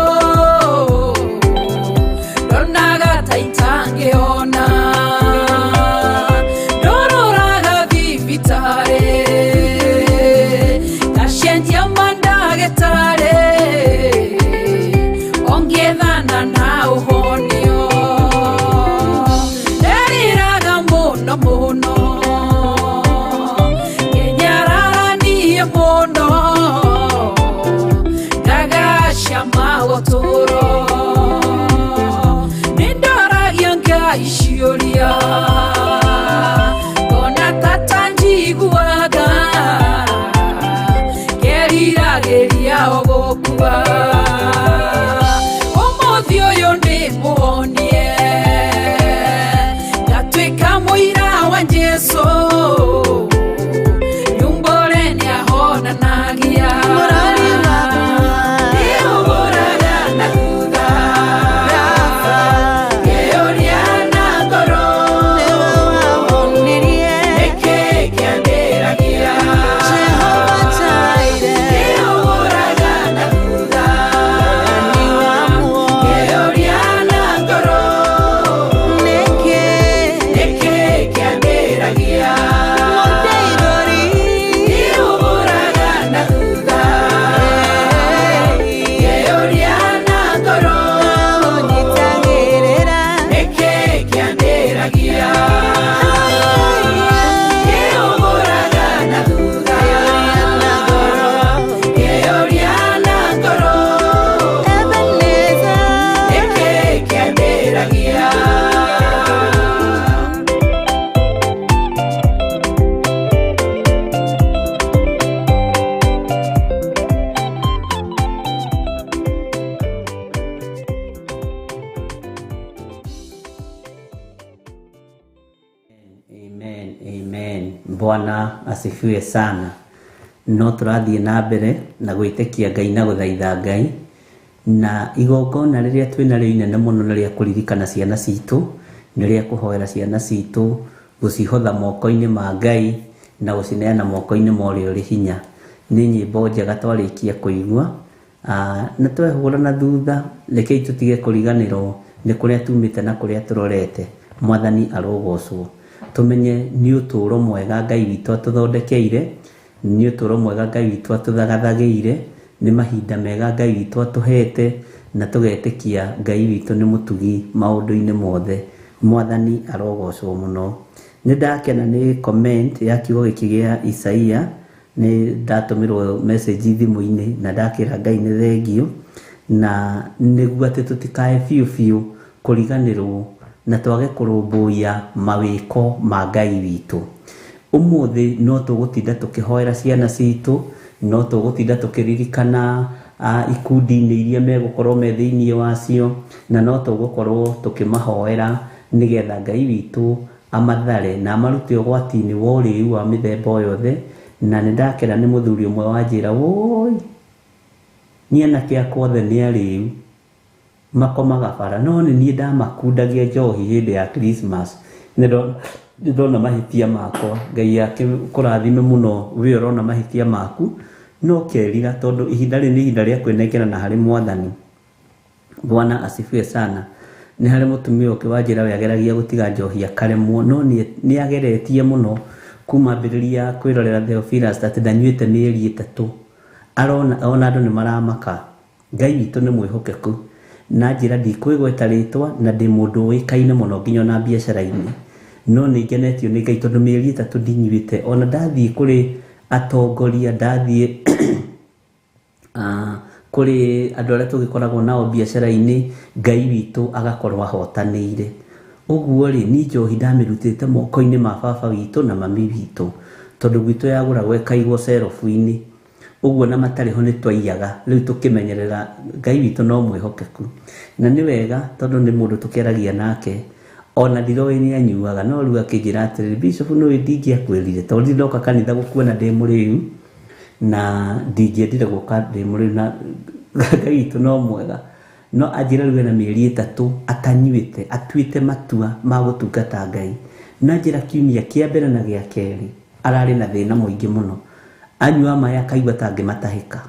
ndonaga ta itangĩhona ndororaga thibitarĩ ngacenjia mandagĩtarĩ ongĩethana na ũhonio. Nderiraga mũno mũno ngenyararanie mũno ngagacama ũtũũro. Nĩndoragia Ngai ciũria ngona tata njiguaga ngeriragĩria o gũkua. Ũmũthĩ ũyũ nĩ mũhonie ngatuĩka mũira wa Jesũ nyumbũre nĩahonanagia. Mũrori wakwa. Nĩũgũraga na thutha Baba. ngeyũria na ngoro Nĩwe wahonirie. nĩkĩ kĩandĩragia. Jehova Jireh. Nĩũgũraga na thutha Nĩ wa muoyo. ngeyũria na ngoro Nĩkĩ. nĩkĩ kĩandĩragia. Mũndeithũri. Nĩũgũraga na thutha ngeyũria na ngoro Ũnyitagĩrĩra. nĩkĩ kĩandĩragia. Nĩũgũraga na thutha Na ngoro. ngeyũria na ngoro Ebenezer. nĩkĩ kĩandĩragia. Amen, amen. Bwana asifiwe sana. No tũrathiĩ na mbere na gwĩtĩkia Ngai na gũthaitha Ngai na igongona rĩrĩa twĩnarĩo inene mũno nĩ rĩa kũririkana ciana citũ, nĩ rĩa kũhoera ciana citũ, gũcihotha moko-inĩ ma Ngai na gũcineana moko-inĩ ma ũrĩa ũrĩ hinya. Nĩ nyĩmbo njega twarĩkia kũigua na twehũra na thutha, rekei tũtige kũriganĩrwo nĩ kũrĩa tumĩte na kũrĩa tũrorete. Mwathani arogocwo. Tũmenye nĩ ũtũũro mwega Ngai witũ atũthondekeire, nĩ ũtũũro mwega Ngai witũ atũthagathagĩire, nĩ mahinda mega Ngai witũ atũhete, Na tũgetĩkia Ngai witũ nĩ mũtugi maũndũ-inĩ mothe. Mwathani arogocwo mũno. Nĩ ndakena nĩ comment ya kiugo gĩkĩ gĩa Isaia. Nĩ ndatũmĩrwo message thimũ-inĩ na ndakĩra Ngai nĩ thengio, na nĩguo atĩ tũtikae biũ biũ kũriganĩrwo na twage kũrũmbũiya mawĩko ma Ngai witũ. Ũmũthĩ no tũgũtinda tũkĩhoera ciana citũ, no tũgũtinda tũkĩririkana ikundi-inĩ iria megũkorwo me thĩinĩ wacio, na no tũgũkorwo tũkĩmahoera nĩgetha Ngai witũ amathare na amarute ũgwati-inĩ wa ũrĩu wa mĩthemba o yothe. Na nĩ ndakena nĩ mũthuri ũmwe wanjĩra, woi niĩ anake akwa othe nĩ arĩu, makomaga bara, no nĩ niĩ ndamakundagia njohi hĩndĩ ya Christmas. Nĩ ndona mahĩtia makwa. Ngai akĩkũrathime mũno we ũrona mahĩtia maku, no kerira tondũ ihinda rĩrĩ nĩ ihinda rĩa kwĩnengerana harĩ Mwathani. Bwana asifiwe sana. Nĩ harĩ mũtumia ũngĩ wanjĩra we ageragia gũtiga njohi akaremwo, no nĩ ageretie mũno kuma ambĩrĩria kwĩrorera Theophilus atĩ ndanyuĩte mĩeri 3. Arona ona andũ nĩ maramaka. Ngai witũ nĩ mwĩhokeku. Na njĩra ndikwĩgweta rĩtwa na ndĩ mũndũ ũĩkaine mũno nginya ona biacara-inĩ, no nĩ ngenetio nĩ Ngai tondũ mĩeri 3 ndinyuĩte. Ona ndathiĩ kũrĩ atongoria, ndathiĩ kũrĩ andũ arĩa tũgĩkoragwo nao biacara-inĩ, Ngai witũ agakorwo ahotanĩire. Ũguo rĩ, niĩ njohi ndamĩrutĩte moko-inĩ ma baba witũ na mami witũ, tondũ gwitũ yagũragwo ĩkaigwo cerobu-inĩ. Ũguo na matarĩ ho nĩ twaiyaga, rĩu tũkĩmenyerera Ngai witũ no mwĩhokeku. Na nĩ wega tondũ nĩ mũndũ tũkĩaragia nake, ona ndiroĩ nĩ anyuaga, no rĩu akĩnjĩra atĩrĩrĩ, Bishop nĩũĩ ndingĩakwĩrire tondũ ndirĩ ndoka kanitha gũkuona ndĩ mũrĩu, na ndingĩendire gũka ndĩ mũrĩu, na Ngai witũ no mwega. No anjĩra rĩu ena mĩeri 3 atanyuĩte, atuĩte matua ma gũtungata Ngai. Na njĩra kiumia kĩa mbere na gĩa kerĩ ararĩ na thĩna mũingĩ mũno. Anyua maĩ akaigua ta angĩmatahĩka,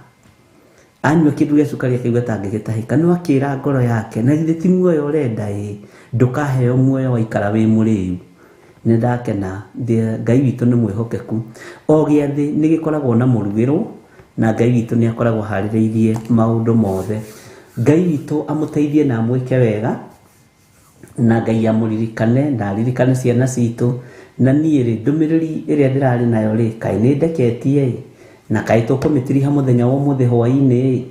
anyua kĩndũ gĩa cukari akaigua ta angĩgĩtahĩka, no akĩra ngoro yake, na githĩ ti muoyo ũrenda ĩ, ndũkaheo muoyo waikara wĩ mũrĩu. Nĩ ndakena, Ngai witũ nĩ mwĩhokeku. O gĩathĩ nĩ gĩkoragwo na mũrugĩrwo, na Ngai witũ nĩ akoragwo aharĩrĩirie maũndũ mothe. Ngai witũ amũteithie na amwĩke wega, na Ngai amũririkane na aririkane ciana citũ. Na niĩ rĩ, ndũmĩrĩri ĩrĩa ndĩrarĩ nayo rĩ, kaĩ nĩ ndeketie ĩ, na kaĩ tũkũmĩtiriha mũthenya wa ũmũthĩ hwaĩ-inĩ ĩ.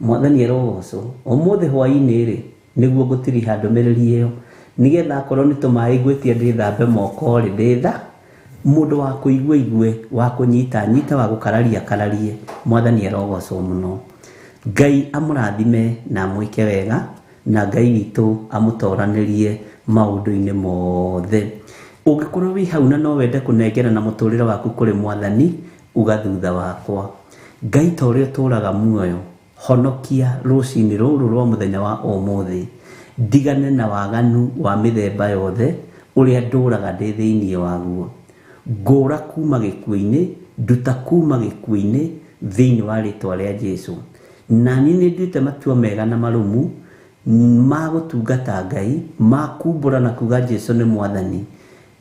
Mwathani arogocwo. Ũmũthĩ hwaĩ-inĩ rĩ, nĩguo ngũtiriha ndũmĩrĩri ĩyo, nĩgetha akorwo nĩ tũmaĩ ngwĩtia ndĩthambe moko rĩ, ndĩtha mũndũ wa kũigua igue, wa kũnyita nyita, wa gũkararia kararie. Mwathani arogocwo mũno. Ngai amũrathime na amwĩke wega, na Ngai witũ amũtoranĩrie maũndũ-inĩ mothe. Ũngĩkorwo wĩ hau na no wende kũnengera na mũtũrĩre waku kũrĩ Mwathani, uga thutha wakwa, Ngai ta ũrĩa ũtũũraga muoyo, honokia rũcinĩ rũrũ rwa mũthenya wa ũmũthĩ, ndigane na waganu wa mĩthemba yothe ũrĩa ndũraga ndĩ thĩinĩ waguo. Ngũra kuma gĩkuũ-inĩ, nduta kuma gĩkuũ-inĩ thĩinĩ wa rĩtwa rĩa Jesũ. Na niĩ nĩ nduĩte matua mega na marũmu ma gũtungata Ngai, ma kumbũra na kuga Jesũ nĩ Mwathani.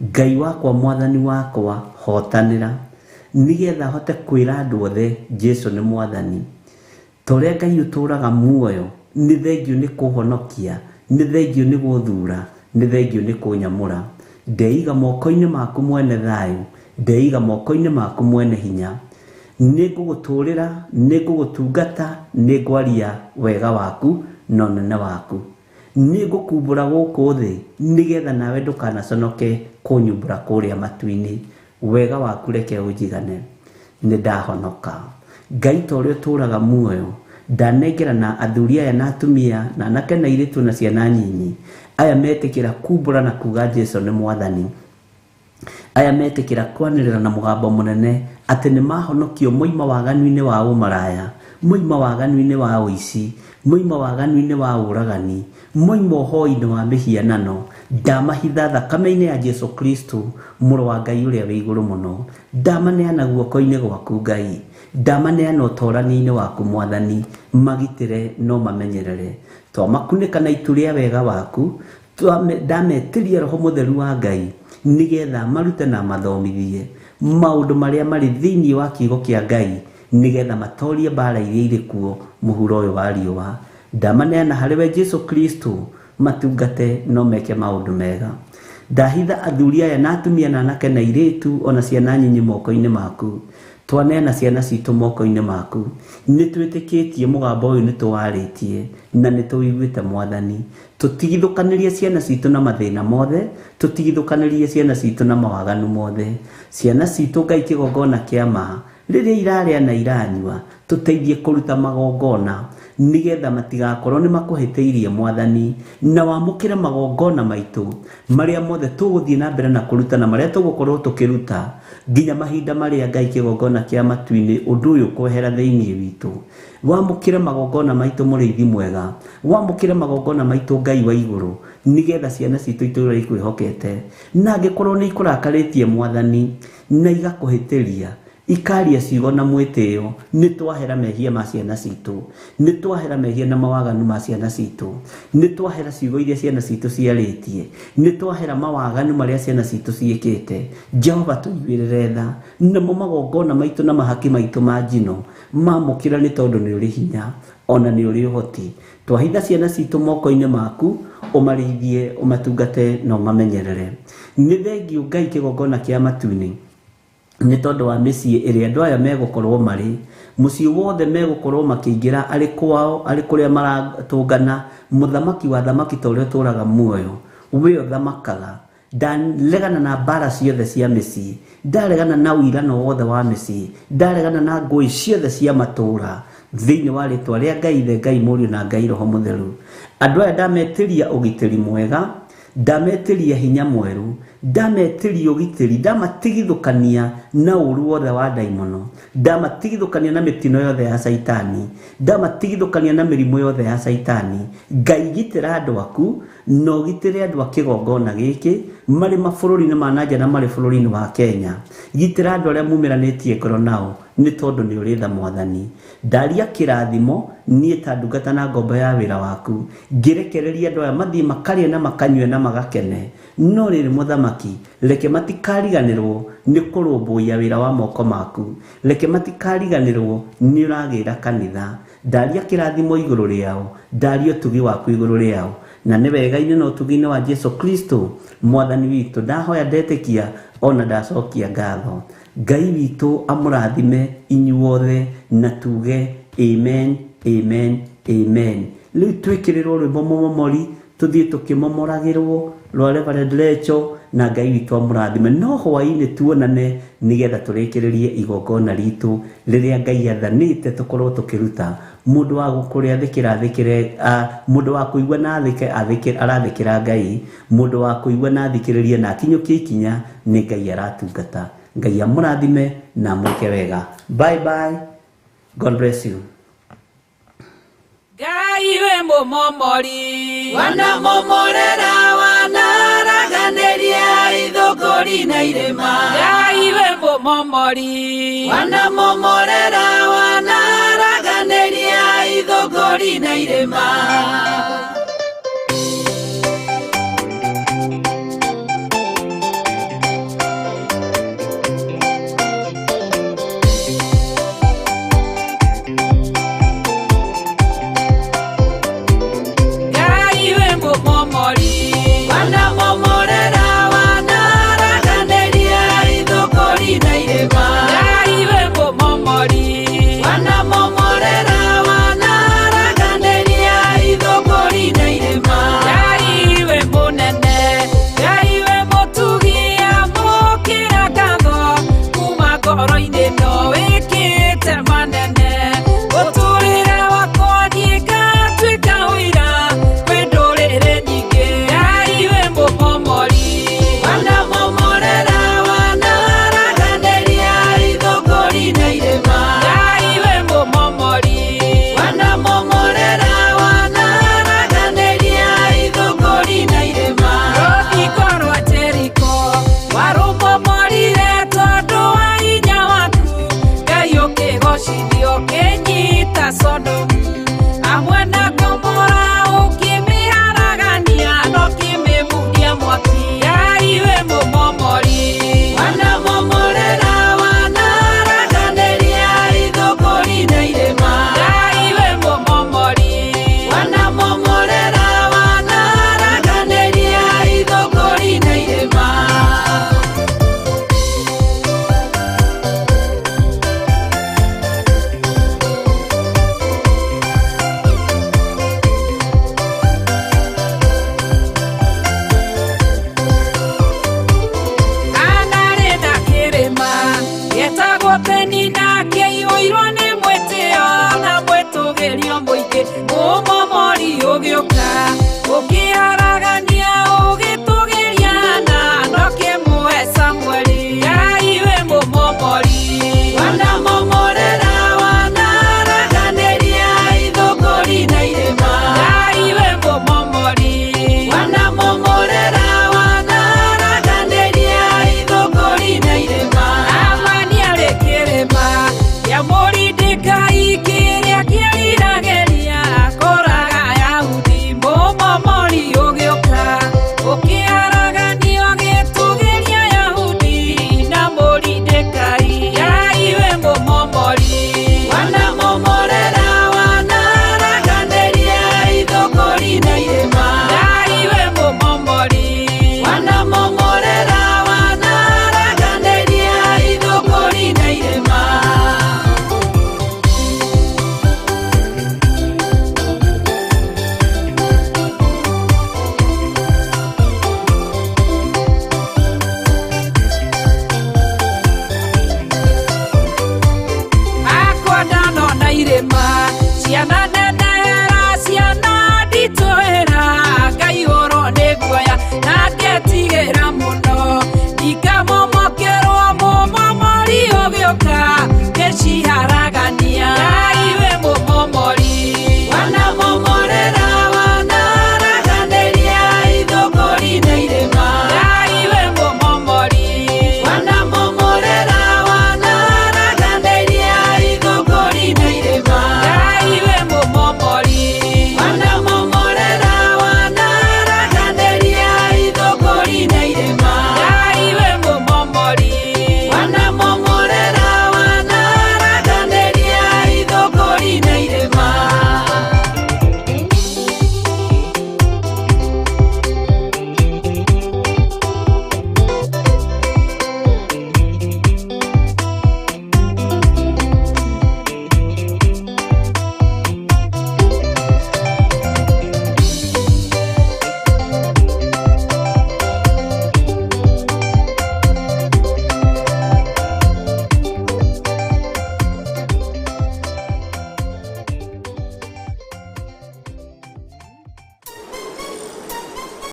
Ngai wakwa, Mwathani wakwa, hotanĩra nĩgetha hote kwĩra andũ othe Jesũ nĩ Mwathani. Ta ũrĩa Ngai ũtũũraga muoyo, nĩ thengio nĩ kũhonokia, nĩ thengio nĩ gũthura, nĩ thengio nĩ kũnyamũra. Ndeiga moko-inĩ maku mwene thayũ, ndeiga moko-inĩ maku mwene hinya. Nĩ ngũgũtũũrĩra, nĩ ngũgũtungata, nĩ ngwaria wega waku na ũnene waku. Nĩ ngũkumbũra gũkũ thĩ nĩgetha nawe ndũkanaconoke kũnyumbũra kũrĩa matu-inĩ. Wega waku reke ũnjigane, nĩ ndahonoka. Ngai ta ũrĩa ũtũũraga muoyo, ndanengera na athuri aya na atumia na anake na airĩtu na ciana nyinyi, aya metĩkĩra kumbũra na kuga Jesũ nĩ Mwathani, aya metĩkĩra kwanĩrĩra na mũgambo mũnene atĩ nĩ mahonokio moima waganu-inĩ wa ũmaraya, moima waganu-inĩ wa ũici, moima waganu-inĩ wa ũragani, moima ũhoi-inĩ wa mĩhianano. Ndamahitha thakame-inĩ ya Jesũ Kristo, mũrũ wa Ngai ũrĩa wĩ igũrũ mũno. Ndamaneana guoko-inĩ gwaku Ngai, ndamaneana ũtorani-inĩ waku Mwathani, magitĩre no mamenyerere. Twamakunĩka na itu rĩa wega waku, ndametĩria Roho Mũtheru wa Ngai nĩgetha marute na mathomithie maũndũ marĩa marĩ thĩinĩ wa kiugo kĩa Ngai, nĩgetha matorie mbara iria irĩ kuo mũhuro ũyũ wa riũa. Ndamaneana harĩ we Jesu Kristo, matungate no meke maũndũ mega. Ndahitha athuri aya na atumia na anake na airĩtu ona ciana nyinyi moko-inĩ maku. Twaneana ciana citũ moko-inĩ maku. Nĩ twĩtĩkĩtie mũgambo ũyũ, nĩ tũwarĩtie na nĩ tũwiguĩte Mwathani. Tũtigithũkanĩrie ciana citũ na mathĩna mothe, tũtigithũkanĩrie ciana citũ na mawaganu mothe. Ciana citũ Ngai kĩgongona kĩa ma, rĩrĩa irarĩa na iranyua, tũteithie kũruta magongona nĩgetha matigakorwo nĩ makũhĩtĩirie Mwathani, na wamũkĩre magongona maitũ marĩa mothe tũgũthiĩ na mbere na kũruta na marĩa tũgũkorwo tũkĩruta nginya mahinda marĩa Ngai kĩgongona kĩa matu-inĩ ũndũ ũyũ kwehera thĩinĩ witũ. Wamũkĩre magongona maitũ mũrĩithi mwega, wamũkĩre magongona maitũ Ngai wa igũrũ, nĩgetha ciana citũ itũũra ikwĩhokete, na angĩkorwo nĩ ikũrakarĩtie Mwathani na igakũhĩtĩria, ikaria ciugo na mwĩtĩo, nĩ twahera mehia ma ciana citũ, nĩ twahera mehia na mawaganu ma ciana citũ, nĩ twahera ciugo iria ciana citũ ciarĩtie, nĩ twahera mawaganu marĩa ciana citũ ciĩkĩte. Jehova tũiguĩrĩre tha, namo magongona maitũ na mahaki maitũ ma njino mamũkĩra, nĩ tondũ nĩ ũrĩ hinya ona nĩ ũrĩ ũhoti. Twahitha ciana citũ moko-inĩ maku, ũmarĩithie, ũmatungate na ũmamenyerere. Nĩ thengiũ Ngai kĩgongona kĩa matu-inĩ, nĩ tondũ wa mĩciĩ ĩrĩa andũ aya megũkorwo marĩ, mũciĩ wothe megũkorwo makĩingĩra, arĩ kwao, arĩ kũrĩa maratũngana. Mũthamaki wa thamaki, ta ũrĩa ũtũũraga muoyo, we ũthamakaga. Ndaregana na mbara ciothe cia mĩciĩ, ndaregana na ũirano wothe wa mĩciĩ, ndaregana na ngũĩ ciothe cia matũũra, thĩinĩ wa rĩtwa rĩa Ngai Ithe, Ngai Mũriũ na Ngai Roho Mũtheru. Andũ aya ndametĩria ũgitĩri mwega, ndametĩria hinya mwerũ, ndametĩria ũgitĩri, ndamatigithũkania na ũru wothe wa ndaimono, ndamatigithũkania na mĩtino yothe ya caitani, ndamatigithũkania na mĩrimũ yothe ya caitani. Ngai gitĩra andũ aku na ũgitĩre andũ a kĩgongona gĩkĩ marĩ mabũrũri-inĩ ma nanja na marĩ bũrũri-inĩ wa Kenya. Gitĩra andũ arĩa mumĩranĩtie ngoro nao, nĩ tondũ nĩ ũrĩ tha Mwathani. Ndaria kĩrathimo niĩ ta ndungata na ngombo ya wĩra waku, ngĩrekereria andũ aya mathiĩ makarĩe na makanyue na magakene. No rĩrĩ mũthamaki, reke matikariganĩrwo nĩ kũrũmbũiya wĩra wa moko maku, reke matikariganĩrwo nĩ ũragĩra kanitha. Ndaria kĩrathimo igũrũ rĩao, ndaria ũtugi waku igũrũ rĩao, na nĩ wega-inĩ na ũtugi-inĩ wa Jesu Kristo Mwathani witũ ndahoya, ndetĩkia ona ndacokia ngatho. Ngai witũ amũrathime inyuothe, na tuge amen, amen, amen. Rĩu twĩkĩrĩrwo rwĩmbo mũmomori, tũthiĩ tũkĩmomoragĩrwo rwa Reverend Lecho, na Ngai witũ amũrathime. No hwaĩ-inĩ tuonane nĩgetha tũrĩkĩrĩrie igongona ritũ rĩrĩa Ngai athanĩte tũkorwo tũkĩruta. Mũndũ wa kũrĩa athĩkĩra athĩkĩre, mũndũ wa kũigua na athĩke athĩkĩre, arathĩkĩra Ngai, mũndũ wa kũigua na athikĩrĩrie na akinyũkie ikinya, nĩ Ngai aratungata. Ngai amũrathime na amwĩke wega. Bye bye, God bless you. Ngai we mũmomori, Wanamomorera, wanaraganĩria ithũngũri na irĩma. Ngai we mũmomori, Wanamomorera, wanaraganĩria ithũngũri na irĩma.